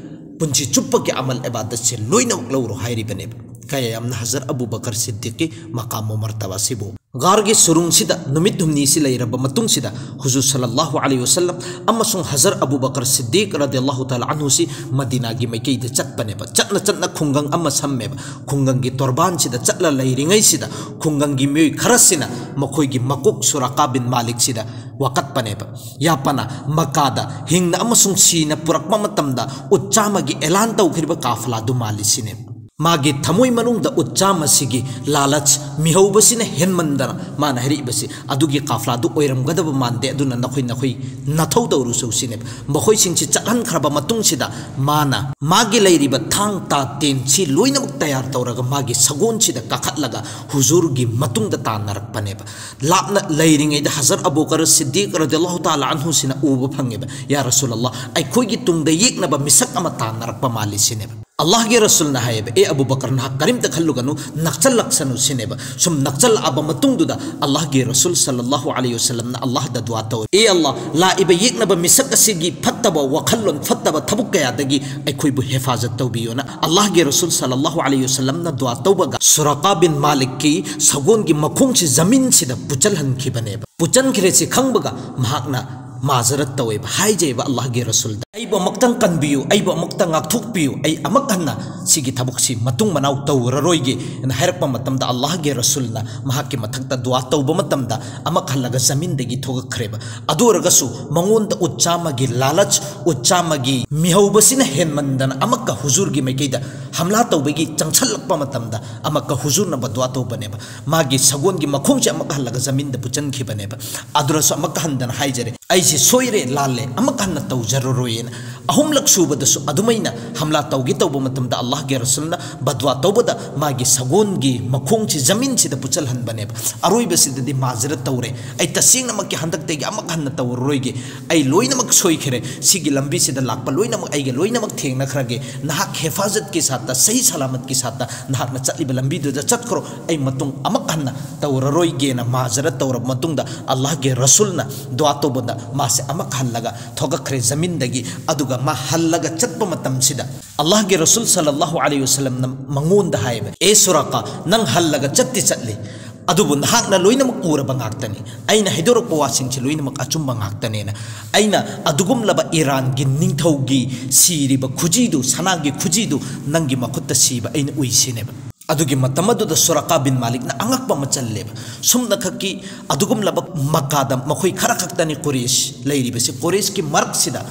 ꯄꯨꯟꯁꯤ ꯆꯨꯞꯄꯒꯤ ꯑꯃꯜ ꯏꯕꯥꯗꯠꯁꯦ ꯂꯣꯏꯅꯃꯛ ꯂꯧꯔꯣ" ꯍꯥꯏꯔꯤꯕꯅꯦꯕ꯫ ꯀꯌꯥ ꯌꯥꯝꯅ ꯍꯖꯔꯠ ꯑꯕꯨ ꯕꯀꯔ ꯁꯤꯗꯤꯛꯀꯤ ꯃꯀꯥꯝ ꯃꯔꯇꯕꯥ ꯑꯁꯤꯕꯨ ꯒꯥꯔꯒꯤ ꯁꯨꯔꯨꯡꯁꯤꯗ ꯅꯨꯃꯤꯠ ꯍꯨꯝꯅꯤꯁꯤ ꯂꯩꯔꯕ ꯃꯇꯨꯡꯁꯤꯗ ꯍꯨꯖꯨꯔ ꯁꯜꯂꯜꯂꯥꯍꯨ ꯑꯂꯩꯍꯤ ꯋꯥꯁꯜꯂꯝ ꯑꯃꯁꯨꯡ ꯍꯖꯔ ꯑꯕꯨ ꯕꯀꯔ ꯁꯤꯗꯤꯛ ꯔꯗꯤꯌꯜꯂꯥꯍꯨ ꯇꯥꯂꯥ ꯑꯟꯍꯨꯁꯤ ꯃꯗꯤꯅꯥꯒꯤ ꯃꯥꯏꯀꯩꯗ ꯆꯠꯄꯅꯦꯕ꯫ ꯆꯠꯅ ꯆꯠꯅ ꯈꯨꯡꯒꯪ ꯑꯃ ꯁꯝꯃꯦꯕ꯫ ꯈꯨꯡꯒꯪꯒꯤ ꯇꯣꯔꯕꯥꯟꯁꯤꯗ ꯆꯠꯂ ꯂꯩꯔꯤꯉꯩꯁꯤꯗ ꯈꯨꯡꯒꯪꯒꯤ ꯃꯤꯑꯣꯏ ꯈꯔꯁꯤꯅ ꯃꯈꯣꯏꯒꯤ ꯃꯀꯣꯛ ꯁꯨꯔꯥꯀꯥ ꯕꯤꯟ ꯃꯥꯂꯤꯛꯁꯤꯗ ꯋꯥꯀꯠꯄꯅꯦꯕ꯫ ꯌꯥꯄꯅ ꯃꯀꯥꯗ ꯍꯤꯡꯅ ꯑꯃꯁꯨꯡ ꯁꯤꯅ ꯄꯨꯔꯛꯄ ꯃꯇꯝꯗ ꯎꯠ ꯆꯥꯝꯃꯒꯤ ꯑꯦꯂꯥꯟ ꯇꯧꯈ꯭ꯔꯤꯕ ꯀꯥꯐꯂꯥꯗꯨ ꯃꯥꯜꯂꯤ ꯁꯤꯅꯦꯕ꯫ ꯃꯥꯒꯤ ꯊꯃꯣꯏ ꯃꯅꯨꯡꯗ ꯎꯠ ꯆꯥꯝꯃꯁꯤꯒꯤ ꯂꯥꯂꯆ, ꯃꯤꯍꯧꯕꯁꯤꯅ ꯍꯦꯟꯃꯟꯗꯅ ꯃꯥꯅ ꯍꯥꯏꯔꯛꯏꯕꯁꯤ ꯑꯗꯨꯒꯤ ꯀꯥꯐꯂꯥꯗꯨ ꯑꯣꯏꯔꯝꯒꯗꯕ ꯃꯥꯟꯗꯦ, ꯑꯗꯨꯅ ꯅꯈꯣꯏ ꯅꯈꯣꯏ ꯅꯊꯧ ꯇꯧꯔꯨꯁꯧ ꯁꯤꯅꯦꯕ꯫ ꯃꯈꯣꯏꯁꯤꯡꯁꯤ ꯆꯠꯍꯟꯈ꯭ꯔꯕ ꯃꯇꯨꯡꯁꯤꯗ ꯃꯥꯅ ꯃꯥꯒꯤ ꯂꯩꯔꯤꯕ ꯊꯥꯡ ꯇꯥ ꯇꯦꯟꯁꯤ ꯂꯣꯏꯅꯃꯛ ꯇꯌꯥꯔ ꯇꯧꯔꯒ ꯃꯥꯒꯤ ꯁꯒꯣꯜꯁꯤꯗ ꯀꯥꯈꯠꯂꯒ ꯍꯨꯖꯨꯔꯒꯤ ꯃꯇꯨꯡꯗ ꯇꯥꯟꯅꯔꯛꯄꯅꯦꯕ꯫ ꯂꯥꯞꯅ ꯂꯩꯔꯤꯉꯩꯗ ꯍꯖꯔ ꯑꯕꯨ ꯕꯀꯔ ꯁꯤꯗꯤꯛ ꯔꯗꯤꯌꯜꯂꯥꯍꯨ ꯇꯥꯂꯥ ꯑꯟꯍꯨꯁꯤꯅ ꯎꯕ ꯐꯪꯉꯦꯕ, "ꯌꯥ ꯔꯁꯨꯂꯜꯂꯥꯍ, ꯑꯩꯈꯣꯏꯒꯤ ꯇꯨꯡꯗ ꯌꯦꯛꯅꯕ ꯃꯤꯁꯛ ꯑꯃ ꯇꯥꯟꯅꯔꯛꯄ ꯃꯥꯜꯂꯤ" ꯁꯤꯅꯦꯕ꯫ ꯑꯜꯂꯥꯍꯒꯤ ꯔꯁꯨꯜꯅ ꯍꯥꯏꯌꯦꯕ, "ꯑꯦ ꯑꯕꯨ ꯕꯀꯔ, ꯅꯍꯥꯛ ꯀꯔꯤꯝꯇ ꯈꯜꯂꯨꯒꯅꯨ, ꯅꯛꯁꯜꯂꯛꯁꯅꯨ" ꯁꯤꯅꯦꯕ꯫ ꯁꯨꯝ ꯅꯛꯁꯜꯂꯛꯑꯕ ꯃꯇꯨꯡꯗꯨꯗ ꯑꯜꯂꯥꯍꯒꯤ ꯔꯁꯨꯜ ꯁꯜꯂꯜꯂꯥꯍꯨ ꯑꯂꯩꯍꯤ ꯋꯥꯁꯜꯂꯝꯅ ꯑꯜꯂꯥꯍꯗ ꯗꯨꯋꯥ ꯇꯧꯋꯦ, "ꯑꯦ ꯑꯜꯂꯥꯍ, ꯂꯥꯛꯏꯕ ꯌꯦꯛꯅꯕ ꯃꯤꯁꯛ ꯑꯁꯤꯒꯤ ꯐꯠꯇꯕ ꯋꯥꯈꯜꯂꯣꯟ, ꯐꯠꯇꯕ ꯊꯕꯛ ꯀꯌꯥꯗꯒꯤ ꯑꯩꯈꯣꯏꯕꯨ ꯍꯦꯐꯥꯖꯠ ꯇꯧꯕꯤꯌꯣꯅ" ꯑꯜꯂꯥꯍꯒꯤ ꯔꯁꯨꯜ ꯁꯜꯂꯜꯂꯥꯍꯨ ꯑꯂꯩꯍꯤ ꯋꯥꯁꯜꯂꯝꯅ ꯗꯨꯋꯥ ꯇꯧꯕꯒ ꯁꯨꯔꯥꯀꯥ ꯕꯤꯟ ꯃꯥꯂꯤꯛꯀꯤ ꯁꯒꯣꯜꯒꯤ ꯃꯈꯣꯡꯁꯤ ꯖꯃꯤꯟꯁꯤꯗ ꯄꯨꯆꯜꯍꯟꯈꯤꯕꯅꯦꯕ꯫ ꯄꯨꯆꯟꯈ꯭ꯔꯦ ꯁꯤ ꯈꯪꯕꯒ ꯃꯍꯥꯛꯅ ꯃꯥꯖꯔꯠ ꯇꯧꯋꯦꯕ, ꯍꯥꯏꯖꯩꯕ ꯑꯜꯂꯥꯍꯒꯤ ꯔꯁꯨꯜꯗ, "ꯑꯩꯕꯨ ꯑꯃꯨꯛꯇꯪ ꯀꯟꯕꯤꯌꯨ, ꯑꯩꯕꯨ ꯑꯃꯨꯛꯇꯪ ꯉꯥꯛꯊꯣꯛꯄꯤꯌꯨ, ꯑꯩ ꯑꯃꯨꯛ ꯍꯟꯅ ꯁꯤꯒꯤ ꯊꯕꯛꯁꯤ ꯃꯇꯨꯡ ꯃꯅꯥꯎ ꯇꯧꯔꯔꯣꯏꯒꯦ" ꯍꯥꯏꯅ ꯍꯥꯏꯔꯛꯄ ꯃꯇꯝꯗ ꯑꯜꯂꯥꯍꯒꯤ ꯔꯁꯨꯜꯅ ꯃꯍꯥꯛꯀꯤ ꯃꯊꯛꯇ ꯗꯨꯋꯥ ꯇꯧꯕ ꯃꯇꯝꯗ ꯑꯃꯨꯛ ꯍꯜꯂꯒ ꯖꯃꯤꯟꯗꯒꯤ ꯊꯣꯛꯂꯛꯈ꯭ꯔꯦꯕ꯫ ꯑꯗꯨ ꯑꯣꯏꯔꯒꯁꯨ ꯃꯉꯣꯟꯗ ꯎꯠ ꯆꯥꯝꯃꯒꯤ ꯂꯥꯂꯆ, ꯎꯠ ꯆꯥꯝꯃꯒꯤ ꯃꯤꯍꯧꯕꯁꯤꯅ ꯍꯦꯟꯃꯟꯗꯅ ꯑꯃꯨꯛꯀ ꯍꯨꯖꯨꯔꯒꯤ ꯃꯥꯏꯀꯩꯗ ꯍꯝꯂꯥ ꯇꯧꯕꯒꯤ ꯆꯪꯁꯜꯂꯛꯄ ꯃꯇꯝꯗ ꯑꯃꯨꯛꯀ ꯍꯨꯖꯨꯔꯅ ꯕꯗꯨꯋꯥ ꯇꯧꯕꯅꯦꯕ꯫ ꯃꯥꯒꯤ ꯁꯒꯣꯜꯒꯤ ꯃꯈꯣꯡꯁꯦ ꯑꯃꯨꯛ ꯍꯜꯂꯒ ꯖꯃꯤꯟꯗ ꯄꯨꯆꯟꯈꯤꯕꯅꯦꯕ꯫ ꯑꯗꯨꯔꯁꯨ ꯑꯃꯨꯛ ꯍꯟꯗꯅ ꯍꯥꯏꯖꯔꯦ, "ꯑꯩꯁꯦ ꯁꯣꯏꯔꯦ, ꯂꯥꯜꯂꯦ, ꯑꯃꯨꯛ ꯍꯟꯅ ꯇꯧꯖꯔꯔꯣꯏꯅ"꯫ ꯑꯍꯨꯝꯂꯛ ꯁꯨꯕꯗꯁꯨ ꯑꯗꯨꯃꯥꯏꯅ ꯍꯝꯂꯥ ꯇꯧꯒꯦ ꯇꯧꯕ ꯃꯇꯝꯗ ꯑꯜꯂꯥꯍꯒꯤ ꯔꯁꯨꯜꯅ ꯕꯗꯋꯥ ꯇꯧꯕꯗ ꯃꯥꯒꯤ ꯁꯒꯣꯜꯒꯤ ꯃꯈꯣꯡꯁꯤ ꯖꯃꯤꯟꯁꯤꯗ ꯄꯨꯠꯁꯜꯍꯟꯕꯅꯦꯕ꯫ ꯑꯔꯣꯏꯕꯁꯤꯗꯗꯤ ꯃꯥꯖꯔꯠ ꯇꯧꯔꯦ, "ꯑꯩ ꯇꯁꯦꯡꯅꯃꯛꯀꯤ ꯍꯟꯗꯛꯇꯒꯤ ꯑꯃꯨꯛ ꯍꯟꯅ ꯇꯧꯔꯔꯣꯏꯒꯦ, ꯑꯩ ꯂꯣꯏꯅꯃꯛ ꯁꯣꯏꯈ꯭ꯔꯦ, ꯁꯤꯒꯤ ꯂꯝꯕꯤꯁꯤꯗ ꯂꯥꯛꯄ ꯂꯣꯏꯅꯃꯛ ꯑꯩꯒ ꯂꯣꯏꯅꯃꯛ ꯊꯦꯡꯅꯈ꯭ꯔꯒꯦ, ꯅꯍꯥꯛ ꯍꯦꯐꯥꯖꯠꯀꯤ ꯁꯥꯠꯇ, ꯁꯍꯤ ꯁꯂꯥꯃꯠꯀꯤ ꯁꯥꯠꯇ ꯅꯍꯥꯛꯅ ꯆꯠꯂꯤꯕ ꯂꯝꯕꯤꯗꯨꯗ ꯆꯠꯈ꯭ꯔꯣ, ꯑꯩ ꯃꯇꯨꯡ ꯑꯃꯨꯛ ꯍꯟꯅ ꯇꯧꯔꯔꯣꯏꯒꯦꯅ" ꯃꯥꯖꯔꯠ ꯇꯧꯔꯕ ꯃꯇꯨꯡꯗ ꯑꯜꯂꯥꯍꯒꯤ ꯔꯁꯨꯜꯅ ꯗꯨꯋꯥ ꯇꯧꯕꯗ ꯃꯥꯁꯦ ꯑꯃꯨꯛ ꯍꯜꯂꯒ ꯊꯣꯛꯂꯛꯈ꯭ꯔꯦ ꯖꯃꯤꯟꯗꯒꯤ꯫ ꯑꯗꯨꯒ ꯃꯥ ꯍꯜꯂꯒ ꯆꯠꯄ ꯃꯇꯝꯁꯤꯗ ꯑꯜꯂꯥꯍꯒꯤ ꯔꯁꯨꯜ ꯁꯜꯂꯜꯂꯥꯍꯨ ꯑꯂꯩꯍꯤ ꯋꯁꯜꯂꯝꯅ ꯃꯉꯣꯟꯗ ꯍꯥꯏꯌꯦꯕ, "ꯑꯦ ꯁꯨꯔꯥꯀꯥ, ꯅꯪ ꯍꯜꯂꯒ ꯆꯠꯇꯤ ꯆꯠꯂꯤ, ꯑꯗꯨꯕꯨ ꯅꯍꯥꯛꯅ ꯂꯣꯏꯅꯃꯛ ꯎꯔꯕ ꯉꯥꯛꯇꯅꯤ꯫ ꯑꯩꯅ ꯍꯥꯏꯗꯣꯔꯛꯄ ꯋꯥꯁꯤꯡꯁꯤ ꯂꯣꯏꯅꯃꯛ ꯑꯆꯨꯝꯕ ꯉꯥꯛꯇꯅꯦꯅ꯫ ꯑꯩꯅ ꯑꯗꯨꯒꯨꯝꯂꯕ ꯏꯔꯥꯟꯒꯤ ꯅꯤꯡꯊꯧꯒꯤ ꯁꯤꯔꯤꯕ ꯈꯨꯖꯤꯗꯨ, ꯁꯅꯥꯒꯤ ꯈꯨꯖꯤꯗꯨ ꯅꯪꯒꯤ ꯃꯈꯨꯠꯇ ꯁꯤꯕ ꯑꯩꯅ ꯎꯏ ꯁꯤꯅꯦꯕ꯫ ꯑꯗꯨꯒꯤ ꯃꯇꯝ ꯑꯗꯨꯗ ꯁꯨꯔꯥꯀꯥ ꯕꯤꯟ ꯃꯥꯂꯤꯛꯅ ꯑꯉꯛꯄ ꯑꯃ ꯆꯜꯂꯦꯕ꯫ ꯁꯨꯝꯅꯈꯛꯀꯤ ꯑꯗꯨꯒꯨꯝꯂꯕ ꯃꯛꯀꯥꯗ ꯃꯈꯣꯏ ꯈꯔ ꯈꯛꯇꯅꯤ ꯀꯨꯔꯦꯁ ꯂꯩꯔꯤꯕꯁꯤ꯫ ꯀꯨꯔꯦꯁꯀꯤ ꯃꯔꯛꯁꯤꯗ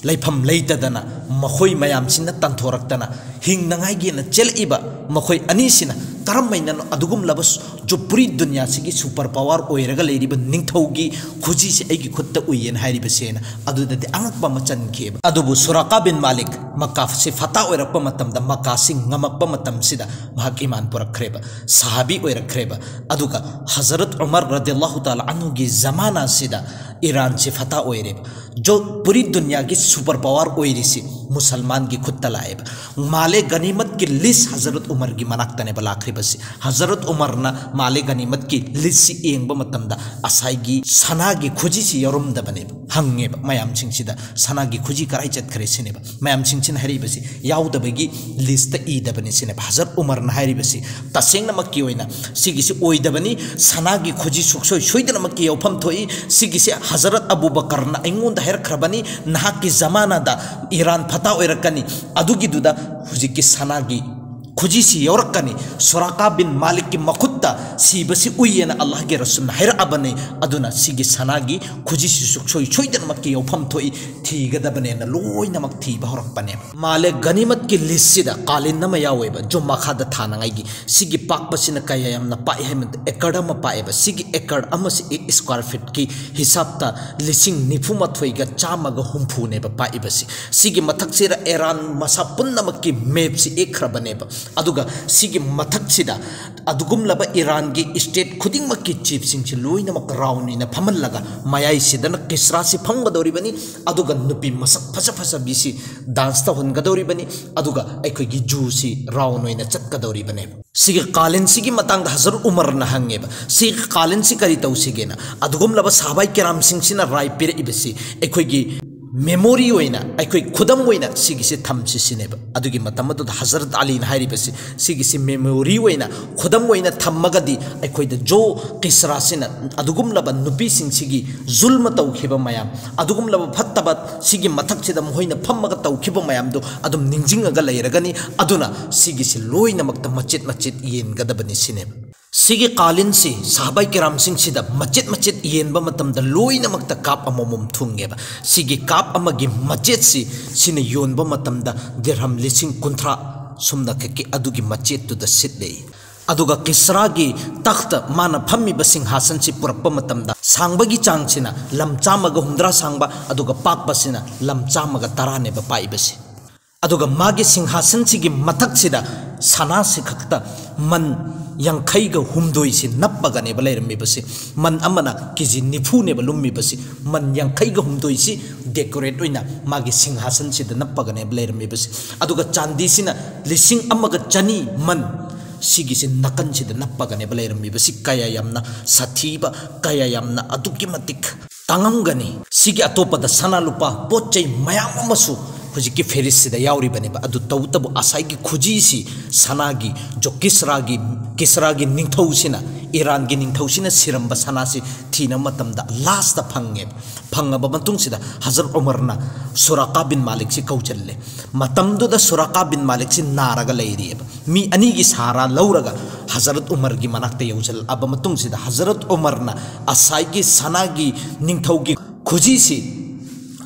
ꯂꯩꯐꯝ ꯂꯩꯇꯗꯅ ꯃꯈꯣꯏ ꯃꯌꯥꯝꯁꯤꯅ ꯇꯟꯊꯣꯔꯛꯇꯅ ꯍꯤꯡꯅꯉꯥꯏꯒꯤꯅ ꯆꯦꯜꯂꯛꯏꯕ ꯃꯈꯣꯏ ꯑꯅꯤꯁꯤꯅ ꯀꯔꯝꯍꯥꯏꯅ ꯑꯗꯨꯒꯨꯝꯂꯕ ꯖꯨꯄꯨꯔꯤ ꯗꯨꯅꯤꯌꯥꯁꯤꯒꯤ ꯁꯨꯄꯔ ꯄꯋꯥꯔ ꯑꯣꯏꯔꯒ ꯂꯩꯔꯤꯕ ꯅꯤꯡꯊꯧꯒꯤ ꯈꯨꯖꯤꯁꯤ ꯑꯩꯒꯤ ꯈꯨꯠꯇ ꯎꯏꯌꯦꯅ ꯍꯥꯏꯔꯤꯕꯁꯦꯅ ꯑꯗꯨꯗꯗꯤ ꯑꯉꯛꯄ ꯑꯃ ꯆꯟꯈꯤꯑꯕ꯫ ꯑꯗꯨꯕꯨ ꯁꯨꯔꯥꯀꯥ ꯕꯤꯟ ꯃꯥꯂꯤꯛ ꯃꯛꯀꯥꯁꯤ ꯐꯇꯥ ꯑꯣꯏꯔꯛꯄ ꯃꯇꯝꯗ, ꯃꯛꯀꯥꯁꯤ ꯉꯝꯃꯛꯄ ꯃꯇꯝꯁꯤꯗ ꯃꯍꯥꯛ ꯏꯃꯥꯟ ꯄꯨꯔꯛꯈ꯭ꯔꯦꯕ, ꯁꯍꯥꯕꯤ ꯑꯣꯏꯔꯛꯈ꯭ꯔꯦꯕ꯫ ꯑꯗꯨꯒ ꯍꯖꯔꯠ ꯎꯃꯔ ꯔꯗꯤꯌꯜꯂꯥꯍꯨ ꯇꯥꯂꯥ ꯑꯟꯍꯨꯒꯤ ꯖꯃꯥꯅꯥꯁꯤꯗ ꯏꯔꯥꯟꯁꯤ ꯐꯇꯥ ꯑꯣꯏꯔꯦꯕ꯫ ꯖꯣ ꯄꯨꯔꯤ ꯗꯨꯅꯤꯌꯥꯒꯤ ꯁꯨꯄꯔ ꯄꯋꯥꯔ ꯑꯣꯏꯔꯤꯁꯤ ꯃꯨꯁꯜꯃꯥꯟꯒꯤ ꯈꯨꯠꯇ ꯂꯥꯛꯑꯦꯕ꯫ ꯃꯥꯂꯦ ꯒꯅꯤꯃꯠꯀꯤ ꯂꯤꯁ ꯍꯖꯔꯠ ꯎꯃꯔꯒꯤ ꯃꯅꯥꯛꯇꯅꯦꯕ ꯂꯥꯛꯈ꯭ꯔꯤꯕꯁꯤ꯫ ꯍꯖꯔꯠ ꯎꯃꯔꯅ ꯃꯥꯂꯦ ꯒꯅꯤꯃꯠꯀꯤ ꯂꯤꯁꯁꯤ ꯌꯦꯡꯕ ꯃꯇꯝꯗ ꯉꯁꯥꯏꯒꯤ ꯁꯅꯥꯒꯤ ꯈꯨꯖꯤꯁꯤ ꯌꯥꯎꯔꯝꯗꯕꯅꯦꯕ꯫ ꯍꯪꯉꯦꯕ ꯃꯌꯥꯝꯁꯤꯡꯁꯤꯗ, "ꯁꯅꯥꯒꯤ ꯈꯨꯖꯤ ꯀꯔꯥꯏ ꯆꯠꯈ꯭ꯔꯦ?" ꯁꯤꯅꯦꯕ꯫ ꯃꯌꯥꯝꯁꯤꯡꯁꯤꯅ ꯍꯥꯏꯔꯛꯏꯕꯁꯤ, "ꯌꯥꯎꯗꯕꯒꯤ ꯂꯤꯁꯇ ꯏꯗꯕꯅꯤ" ꯁꯤꯅꯦꯕ꯫ ꯍꯖꯔꯠ ꯎꯃꯔꯅ ꯍꯥꯏꯔꯤꯕꯁꯤ ꯇꯁꯦꯡꯅꯃꯛꯀꯤ ꯑꯣꯏꯅ ꯁꯤꯒꯤꯁꯤ ꯑꯣꯏꯗꯕꯅꯤ, ꯁꯅꯥꯒꯤ ꯈꯨꯖꯤ ꯁꯨꯛꯁꯣꯏ ꯁꯣꯏꯗꯅꯃꯛꯀꯤ ꯌꯥꯎꯐꯝ ꯊꯣꯛꯏ, ꯁꯤꯒꯤꯁꯤ ꯍꯖꯔꯠ ꯑꯕꯨ ꯕꯀꯔꯅ ꯑꯩꯉꯣꯟꯗ ꯍꯥꯏꯔꯛꯈ꯭ꯔꯕꯅꯤ, ꯅꯍꯥꯛꯀꯤ ꯖꯃꯥꯅꯥꯗ ꯏꯔꯥꯟ ꯐꯇꯥ ꯑꯣꯏꯔꯛꯀꯅꯤ, ꯑꯗꯨꯒꯤꯗꯨꯗ ꯍꯧꯖꯤꯛꯀꯤ ꯁꯅꯥꯒꯤ ꯈꯨꯖꯤꯁꯤ ꯌꯧꯔꯛꯀꯅꯤ, ꯁꯨꯔꯥꯀꯥ ꯕꯤꯟ ꯃꯥꯂꯤꯛꯀꯤ ꯃꯈꯨꯠꯇ ꯁꯤꯕꯁꯤ ꯎꯏꯌꯦꯅ ꯑꯜꯂꯥꯍꯒꯤ ꯔꯁꯨꯜꯅ ꯍꯥꯏꯔꯛꯑꯕꯅꯤ, ꯑꯗꯨꯅ ꯁꯤꯒꯤ ꯁꯅꯥꯒꯤ ꯈꯨꯖꯤꯁꯤ ꯁꯨꯛꯁꯣꯏ ꯁꯣꯏꯗꯅꯃꯛꯀꯤ ꯌꯥꯎꯐꯝ ꯊꯣꯛꯏ, ꯊꯤꯒꯗꯕꯅꯦꯅ ꯂꯣꯏꯅꯃꯛ ꯊꯤꯕ ꯍꯧꯔꯛꯄꯅꯦꯕ꯫ ꯃꯥꯂꯦ ꯒꯅꯤꯃꯠꯀꯤ ꯂꯤꯁꯁꯤꯗ ꯀꯥꯂꯤꯟ ꯑꯃ ꯌꯥꯎꯋꯦꯕ, ꯖꯨꯝ ꯃꯈꯥꯗ ꯊꯥꯅꯉꯥꯏꯒꯤ꯫ ꯁꯤꯒꯤ ꯄꯥꯛꯄꯁꯤꯅ ꯀꯌꯥ ꯌꯥꯝꯅ ꯄꯥꯛꯏ ꯍꯥꯏꯕꯗ, ꯑꯦꯀꯔ ꯑꯃ ꯄꯥꯛꯑꯦꯕ꯫ ꯁꯤꯒꯤ ꯑꯦꯀꯔ ꯑꯃꯁꯤ ꯏꯁꯀ꯭ꯋꯥꯔ ꯐꯤꯠꯀꯤ ꯍꯤꯁꯥꯞꯇ ꯂꯤꯁꯤꯡ ꯅꯤꯐꯨ ꯃꯥꯊꯣꯏꯒ ꯆꯥꯝꯃꯒ ꯍꯨꯝꯐꯨꯅꯦꯕ ꯄꯥꯛꯏꯕꯁꯤ꯫ ꯁꯤꯒꯤ ꯃꯊꯛꯁꯤꯗ ꯏꯔꯥꯟ ꯃꯁꯥ ꯄꯨꯝꯅꯃꯛꯀꯤ ꯃꯦꯞꯁꯤ ꯏꯛꯈ꯭ꯔꯕꯅꯦꯕ꯫ ꯑꯗꯨꯒ ꯁꯤꯒꯤ ꯃꯊꯛꯁꯤꯗ ꯑꯗꯨꯒꯨꯝꯂꯕ ꯏꯔꯥꯟꯒꯤ ꯁ꯭ꯇꯦꯠ ꯈꯨꯗꯤꯡꯃꯛꯀꯤ ꯆꯤꯐꯁꯤꯡꯁꯤ ꯂꯣꯏꯅꯃꯛ ꯔꯥꯎꯟ ꯑꯣꯏꯅ ꯐꯝꯍꯜꯂꯒ, ꯃꯌꯥꯏꯁꯤꯗꯅ ꯀꯤꯁ꯭ꯔꯥꯁꯤ ꯐꯝꯒꯗꯧꯔꯤꯕꯅꯤ, ꯑꯗꯨꯒ ꯅꯨꯄꯤ ꯃꯁꯛ ꯐꯖ ꯐꯖꯕꯤꯁꯤ ꯗꯥꯟꯁ ꯇꯧꯍꯟꯒꯗꯧꯔꯤꯕꯅꯤ, ꯑꯗꯨꯒ ꯑꯩꯈꯣꯏꯒꯤ ꯖꯨꯁꯤ ꯔꯥꯎꯟ ꯑꯣꯏꯅ ꯆꯠꯀꯗꯧꯔꯤꯕꯅꯦꯕ꯫ ꯁꯤꯒꯤ ꯀꯥꯂꯤꯟꯁꯤꯒꯤ ꯃꯇꯥꯡꯗ ꯍꯖꯔꯠ ꯎꯃꯔꯅ ꯍꯪꯉꯦꯕ, "ꯁꯤꯒꯤ ꯀꯥꯂꯤꯟꯁꯤ ꯀꯔꯤ ꯇꯧꯁꯤꯒꯦꯅ?" ꯑꯗꯨꯒꯨꯝꯂꯕ ꯁꯍꯥꯕꯥꯏ ꯀꯤꯔꯥꯝꯁꯤꯡꯁꯤꯅ ꯔꯥꯏ ꯄꯤꯔꯛꯏꯕꯁꯤ, ꯑꯩꯈꯣꯏꯒꯤ ꯃꯦꯃꯣꯔꯤ ꯑꯣꯏꯅ, ꯑꯩꯈꯣꯏ ꯈꯨꯗꯝ ꯑꯣꯏꯅ ꯁꯤꯒꯤꯁꯤ ꯊꯝꯁꯤ ꯁꯤꯅꯦꯕ꯫ ꯑꯗꯨꯒꯤ ꯃꯇꯝ ꯑꯗꯨꯗ ꯍꯖꯔꯠ ꯑꯂꯤꯅ ꯍꯥꯏꯔꯤꯕꯁꯤ, ꯁꯤꯒꯤꯁꯤ ꯃꯦꯃꯣꯔꯤ ꯑꯣꯏꯅ, ꯈꯨꯗꯝ ꯑꯣꯏꯅ ꯊꯝꯃꯒꯗꯤ ꯑꯩꯈꯣꯏꯗ ꯖꯣ ꯀꯤꯁꯔꯥꯁꯤꯅ ꯑꯗꯨꯒꯨꯝꯂꯕ ꯅꯨꯄꯤꯁꯤꯡꯁꯤꯒꯤ ꯖꯨꯜꯃ ꯇꯧꯈꯤꯕ ꯃꯌꯥꯝ, ꯑꯗꯨꯒꯨꯝꯂꯕ ꯐꯠꯇꯕ ꯁꯤꯒꯤ ꯃꯊꯛꯁꯤꯗ ꯃꯈꯣꯏꯅ ꯐꯝꯃꯒ ꯇꯧꯈꯤꯕ ꯃꯌꯥꯝꯗꯨ ꯑꯗꯨꯝ ꯅꯤꯡꯁꯤꯡꯉꯒ ꯂꯩꯔꯒꯅꯤ꯫ ꯑꯗꯨꯅ ꯁꯤꯒꯤꯁꯤ ꯂꯣꯏꯅꯃꯛꯇ ꯃꯆꯦꯠ ꯃꯆꯦꯠ ꯌꯦꯟꯒꯗꯕꯅꯤ ꯁꯤꯅꯦꯕ꯫ ꯁꯤꯒꯤ ꯀꯥꯂꯤꯟꯁꯤ ꯁꯍꯥꯕꯥꯏ ꯀꯤꯔꯥꯝꯁꯤꯡꯁꯤꯗ ꯃꯆꯦꯠ ꯃꯆꯦꯠ ꯌꯦꯟꯕ ꯃꯇꯝꯗ ꯂꯣꯏꯅꯃꯛꯇ ꯀꯥꯞ ꯑꯃꯃꯝ ꯊꯨꯡꯉꯦꯕ꯫ ꯁꯤꯒꯤ ꯀꯥꯞ ꯑꯃꯒꯤ ꯃꯆꯦꯠꯁꯤ, ꯁꯤꯅ ꯌꯣꯟꯕ ꯃꯇꯝꯗ ꯗꯤꯔꯍꯝ ꯂꯤꯁꯤꯡ ꯀꯨꯟꯊ꯭ꯔꯥ ꯁꯨꯝꯅ ꯈꯛꯀꯤ ꯑꯗꯨꯒꯤ ꯃꯆꯦꯠꯇꯨꯗ ꯁꯤꯠꯂꯦ꯫ ꯑꯗꯨꯒ ꯀꯤꯁꯔꯥꯒꯤ ꯇꯈꯇ, ꯃꯥꯅ ꯐꯝꯃꯤꯕ ꯁꯤꯡꯍꯥꯁꯟꯁꯤ ꯄꯨꯔꯛꯄ ꯃꯇꯝꯗ ꯁꯥꯡꯕꯒꯤ ꯆꯥꯡꯁꯤꯅ ꯂꯝ ꯆꯥꯝꯃꯒ ꯍꯨꯝꯗ꯭ꯔꯥ ꯁꯥꯡꯕ, ꯑꯗꯨꯒ ꯄꯥꯛꯄꯁꯤꯅ ꯂꯝ ꯆꯥꯝꯃꯒ ꯇꯔꯥꯅꯦꯕ ꯄꯥꯛꯏꯕꯁꯤ꯫ ꯑꯗꯨꯒ ꯃꯥꯒꯤ ꯁꯤꯡꯍꯥꯁꯟꯁꯤꯒꯤ ꯃꯊꯛꯁꯤꯗ ꯁꯅꯥꯁꯤ ꯈꯛꯇ ꯃꯟ ꯌꯥꯡꯈꯩꯒ ꯍꯨꯝꯗꯣꯏꯁꯤ ꯅꯞꯄꯒꯅꯦꯕ ꯂꯩꯔꯝꯃꯤꯕꯁꯤ꯫ ꯃꯟ ꯑꯃꯅ ꯀꯦ ꯖꯤ ꯅꯤꯐꯨꯅꯦꯕ ꯂꯨꯝꯃꯤꯕꯁꯤ꯫ ꯃꯟ ꯌꯥꯡꯈꯩꯒ ꯍꯨꯝꯗꯣꯏꯁꯤ ꯗꯦꯀꯣꯔꯦꯠ ꯑꯣꯏꯅ ꯃꯥꯒꯤ ꯁꯤꯡꯍꯥꯁꯟꯁꯤꯗ ꯅꯞꯄꯒꯅꯦꯕ ꯂꯩꯔꯝꯃꯤꯕꯁꯤ꯫ ꯑꯗꯨꯒ ꯆꯥꯟꯗꯤꯁꯤꯅ ꯂꯤꯁꯤꯡ ꯑꯃꯒ ꯆꯅꯤ ꯃꯟ ꯁꯤꯒꯤꯁꯤ ꯅꯥꯀꯟꯁꯤꯗ ꯅꯞꯄꯒꯅꯦꯕ ꯂꯩꯔꯝꯃꯤꯕꯁꯤ꯫ ꯀꯌꯥ ꯌꯥꯝꯅ ꯁꯥꯊꯤꯕ, ꯀꯌꯥ ꯌꯥꯝꯅ ꯑꯗꯨꯛꯀꯤ ꯃꯇꯤꯛ ꯇꯥꯡꯉꯝꯒꯅꯤ꯫ ꯁꯤꯒꯤ ꯑꯇꯣꯞꯄꯗ ꯁꯅꯥ ꯂꯨꯄꯥ ꯄꯣꯠ ꯆꯩ ꯃꯌꯥꯝ ꯑꯃꯁꯨ ꯍꯧꯖꯤꯛꯀꯤ ꯐꯦꯔꯤꯁꯁꯤꯗ ꯌꯥꯎꯔꯤꯕꯅꯦꯕ꯫ ꯑꯗꯨ ꯇꯧꯕꯇꯕꯨ ꯑꯁꯥꯏꯒꯤ ꯈꯨꯖꯤꯁꯤ ꯁꯅꯥꯒꯤ, ꯖꯣ ꯀꯤꯁꯔꯥꯒꯤ, ꯀꯤꯁꯔꯥꯒꯤ ꯅꯤꯡꯊꯧꯁꯤꯅ, ꯏꯔꯥꯟꯒꯤ ꯅꯤꯡꯊꯧꯁꯤꯅ ꯁꯤꯔꯝꯕ ꯁꯅꯥꯁꯤ ꯊꯤꯅꯕ ꯃꯇꯝꯗ ꯂꯥꯁꯇ ꯐꯪꯉꯦꯕ꯫ ꯐꯪꯉꯕ ꯃꯇꯨꯡꯁꯤꯗ ꯍꯖꯔꯠ ꯎꯃꯔꯅ ꯁꯨꯔꯥꯀꯥ ꯕꯤꯟ ꯃꯥꯂꯤꯛꯁꯤ ꯀꯧꯁꯤꯜꯂꯦ꯫ ꯃꯇꯝꯗꯨꯗ ꯁꯨꯔꯥꯀꯥ ꯕꯤꯟ ꯃꯥꯂꯤꯛꯁꯤ ꯅꯥꯔꯒ ꯂꯩꯔꯤꯑꯕ꯫ ꯃꯤ ꯑꯅꯤꯒꯤ ꯁꯍꯥꯔꯥ ꯂꯧꯔꯒ ꯍꯖꯔꯠ ꯎꯃꯔꯒꯤ ꯃꯅꯥꯛꯇ ꯌꯧꯁꯤꯜꯂꯛꯑꯕ ꯃꯇꯨꯡꯁꯤꯗ ꯍꯖꯔꯠ ꯎꯃꯔꯅ ꯑꯁꯥꯏꯒꯤ ꯁꯅꯥꯒꯤ ꯅꯤꯡꯊꯧꯒꯤ ꯈꯨꯖꯤꯁꯤ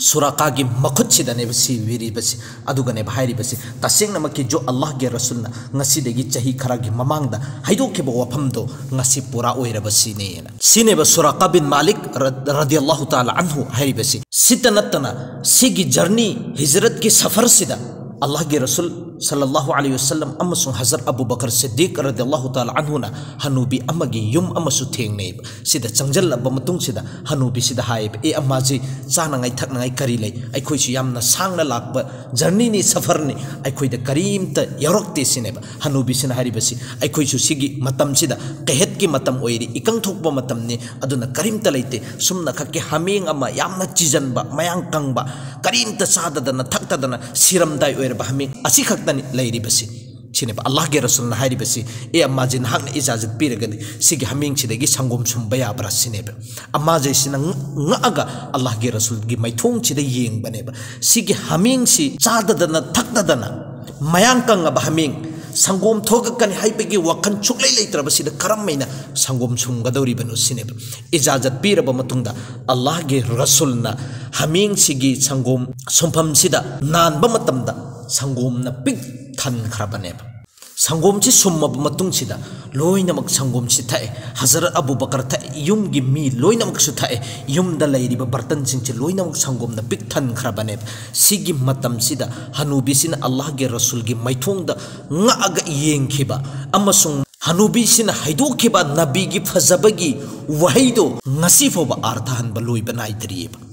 ꯁꯨꯔꯥꯀꯥꯒꯤ ꯃꯈꯨꯠꯁꯤꯗꯅꯦꯕ ꯁꯤꯕꯤꯔꯤꯕꯁꯤ꯫ ꯑꯗꯨꯒꯅꯦꯕ ꯍꯥꯏꯔꯤꯕꯁꯤ, ꯇꯁꯦꯡꯅꯃꯛꯀꯤ ꯖꯣ ꯑꯜꯂꯥꯍꯒꯤ ꯔꯁꯨꯜꯅ ꯉꯁꯤꯗꯒꯤ ꯆꯍꯤ ꯈꯔꯒꯤ ꯃꯃꯥꯡꯗ ꯍꯥꯏꯗꯣꯛꯈꯤꯕ ꯋꯥꯐꯝꯗꯣ ꯉꯁꯤ ꯄꯨꯔꯥ ꯑꯣꯏꯔꯕꯁꯤꯅꯦꯅ꯫ ꯁꯤꯅꯦꯕ ꯁꯨꯔꯥꯀꯥ ꯕꯤꯟ ꯃꯥꯂꯤꯛ ꯔ-, ꯔꯗꯤꯌꯜꯂꯥꯍꯨ ꯇꯥꯂꯥ ꯑꯟꯍꯨ ꯍꯥꯏꯔꯤꯕꯁꯤ꯫ ꯁꯤꯇ ꯅꯠꯇꯅ ꯁꯤꯒꯤ ꯖꯔꯅꯤ, ꯍꯤꯖꯔꯠꯀꯤ ꯁꯐꯔꯁꯤꯗ ꯑꯜꯂꯥꯍꯒꯤ ꯔꯁꯨꯜ ꯁꯜꯂꯜꯂꯥꯍꯨ ꯑꯂꯩꯍꯤ ꯋꯥꯁꯜꯂꯝ ꯑꯃꯁꯨꯡ ꯍꯖꯔꯠ ꯑꯕꯨ ꯕꯀꯔ ꯁꯤꯗꯤꯛ ꯔꯗꯤꯌꯜꯂꯥꯍꯨ ꯇꯥꯂꯥ ꯑꯟꯍꯨꯅ ꯍꯅꯨꯕꯤ ꯑꯃꯒꯤ ꯌꯨꯝ ꯑꯃꯁꯨ ꯊꯦꯡꯅꯩꯕ꯫ ꯁꯤꯗ ꯆꯪꯁꯤꯜꯂꯕ ꯃꯇꯨꯡꯁꯤꯗ ꯍꯅꯨꯕꯤꯁꯤꯗ ꯍꯥꯏꯌꯦꯕ, "ꯑꯦ ꯑꯝꯃꯥꯖꯤ, ꯆꯥꯅꯉꯥꯏ ꯊꯛꯅꯉꯥꯏ ꯀꯔꯤ ꯂꯩ? ꯑꯩꯈꯣꯏꯁꯨ ꯌꯥꯝꯅ ꯁꯥꯡꯅ ꯂꯥꯛꯄ ꯖꯔꯅꯤꯅꯤ, ꯁꯐꯔꯅꯤ, ꯑꯩꯈꯣꯏꯗ ꯀꯔꯤꯝꯇ ꯌꯥꯎꯔꯛꯇꯦ" ꯁꯤꯅꯦꯕ꯫ ꯍꯅꯨꯕꯤꯁꯤꯅ ꯍꯥꯏꯔꯤꯕꯁꯤ, "ꯑꯩꯈꯣꯏꯁꯨ ꯁꯤꯒꯤ ꯃꯇꯝꯁꯤꯗ, ꯀꯩꯍꯠꯀꯤ ꯃꯇꯝ ꯑꯣꯏꯔꯤ, ꯏꯀꯪ ꯊꯣꯛꯄ ꯃꯇꯝꯅꯤ, ꯑꯗꯨꯅ ꯀꯔꯤꯝꯇ ꯂꯩꯇꯦ, ꯁꯨꯝꯅ ꯈꯛꯀꯤ ꯍꯥꯃꯦꯡ ꯑꯃ ꯌꯥꯝꯅ ꯆꯤꯖꯟꯕ, ꯃꯌꯥꯡ ꯀꯪꯕ, ꯀꯔꯤꯝꯇ ꯆꯥꯗꯗꯅ ꯊꯛꯇꯗꯅ ꯁꯤꯔꯝꯗꯥꯏ ꯑꯣꯏꯔꯕ ꯍꯥꯃꯦꯡ ꯑꯁꯤꯈꯛꯇꯅꯤ ꯂꯩꯔꯤꯕꯁꯤ" ꯁꯤꯅꯦꯕ꯫ ꯑꯜꯂꯥꯍꯒꯤ ꯔꯁꯨꯜꯅ ꯍꯥꯏꯔꯤꯕꯁꯤ, "ꯑꯦ ꯑꯝꯃꯥꯖꯤ, ꯅꯍꯥꯛꯅ ꯏꯖꯥꯖꯠ ꯄꯤꯔꯒꯗꯤ ꯁꯤꯒꯤ ꯍꯥꯃꯦꯡꯁꯤꯗꯒꯤ ꯁꯪꯒꯣꯝ ꯁꯨꯝꯕ ꯌꯥꯕ꯭ꯔꯥ?" ꯁꯤꯅꯦꯕ꯫ ꯑꯝꯃꯥꯖꯤꯁꯤꯅ ꯉ-, ꯉꯛꯑꯒ ꯑꯜꯂꯥꯍꯒꯤ ꯔꯁꯨꯜꯒꯤ ꯃꯥꯏꯊꯣꯡꯁꯤꯗ ꯌꯦꯡꯕꯅꯦꯕ꯫ ꯁꯤꯒꯤ ꯍꯥꯃꯦꯡꯁꯤ ꯆꯥꯗꯗꯅ ꯊꯛꯇꯗꯅ ꯃꯌꯥꯡ ꯀꯪꯉꯕ ꯍꯥꯃꯦꯡ, ꯁꯪꯒꯣꯝ ꯊꯣꯛꯂꯛꯀꯅꯤ ꯍꯥꯏꯕꯒꯤ ꯋꯥꯈꯜ ꯁꯨꯛꯂꯩ ꯂꯩꯇ꯭ꯔꯕꯁꯤꯗ ꯀꯔꯝꯃꯥꯏꯅ ꯁꯪꯒꯣꯝ ꯁꯨꯝꯒꯗꯧꯔꯤꯕꯅꯣ ꯁꯤꯅꯦꯕ꯫ ꯏꯖꯥꯖꯠ ꯄꯤꯔꯕ ꯃꯇꯨꯡꯗ ꯑꯜꯂꯥꯍꯒꯤ ꯔꯁꯨꯜꯅ ꯍꯥꯃꯦꯡꯁꯤꯒꯤ ꯁꯪꯒꯣꯝ ꯁꯨꯝꯐꯝꯁꯤꯗ ꯅꯥꯟꯕ ꯃꯇꯝꯗ ꯁꯪꯒꯣꯝꯅ ꯄꯤꯛ ꯊꯟꯈ꯭ꯔꯕꯅꯦꯕ꯫ ꯁꯪꯒꯣꯝꯁꯤ ꯁꯨꯝꯃꯕ ꯃꯇꯨꯡꯁꯤꯗ ꯂꯣꯏꯅꯃꯛ ꯁꯪꯒꯣꯝꯁꯤ ꯊꯛꯑꯦ꯫ ꯍꯖꯔꯠ ꯑꯕꯨ ꯕꯀꯔ ꯊꯛꯑꯦ, ꯌꯨꯝꯒꯤ ꯃꯤ ꯂꯣꯏꯅꯃꯛꯁꯨ ꯊꯛꯑꯦ, ꯌꯨꯝꯗ ꯂꯩꯔꯤꯕ ꯕꯔꯇꯟꯁꯤꯡꯁꯤ ꯂꯣꯏꯅꯃꯛ ꯁꯪꯒꯣꯝꯅ ꯄꯤꯛ ꯊꯟꯈ꯭ꯔꯕꯅꯦꯕ꯫ ꯁꯤꯒꯤ ꯃꯇꯝꯁꯤꯗ ꯍꯅꯨꯕꯤꯁꯤꯅ ꯑꯜꯂꯥꯍꯒꯤ ꯔꯁꯨꯜꯒꯤ ꯃꯥꯏꯊꯣꯡꯗ ꯉꯛꯑꯒ ꯌꯦꯡꯈꯤꯕ ꯑꯃꯁꯨꯡ ꯍꯅꯨꯕꯤꯁꯤꯅ ꯍꯥꯏꯗꯣꯛꯈꯤꯕ ꯅꯕꯤꯒꯤ ꯐꯖꯕꯒꯤ ꯋꯥꯍꯩꯗꯣ ꯉꯁꯤ ꯐꯥꯎꯕ ꯑꯥꯔꯊ ꯍꯟꯕ ꯂꯣꯏꯕ ꯅꯥꯏꯗ꯭ꯔꯤꯑꯕ꯫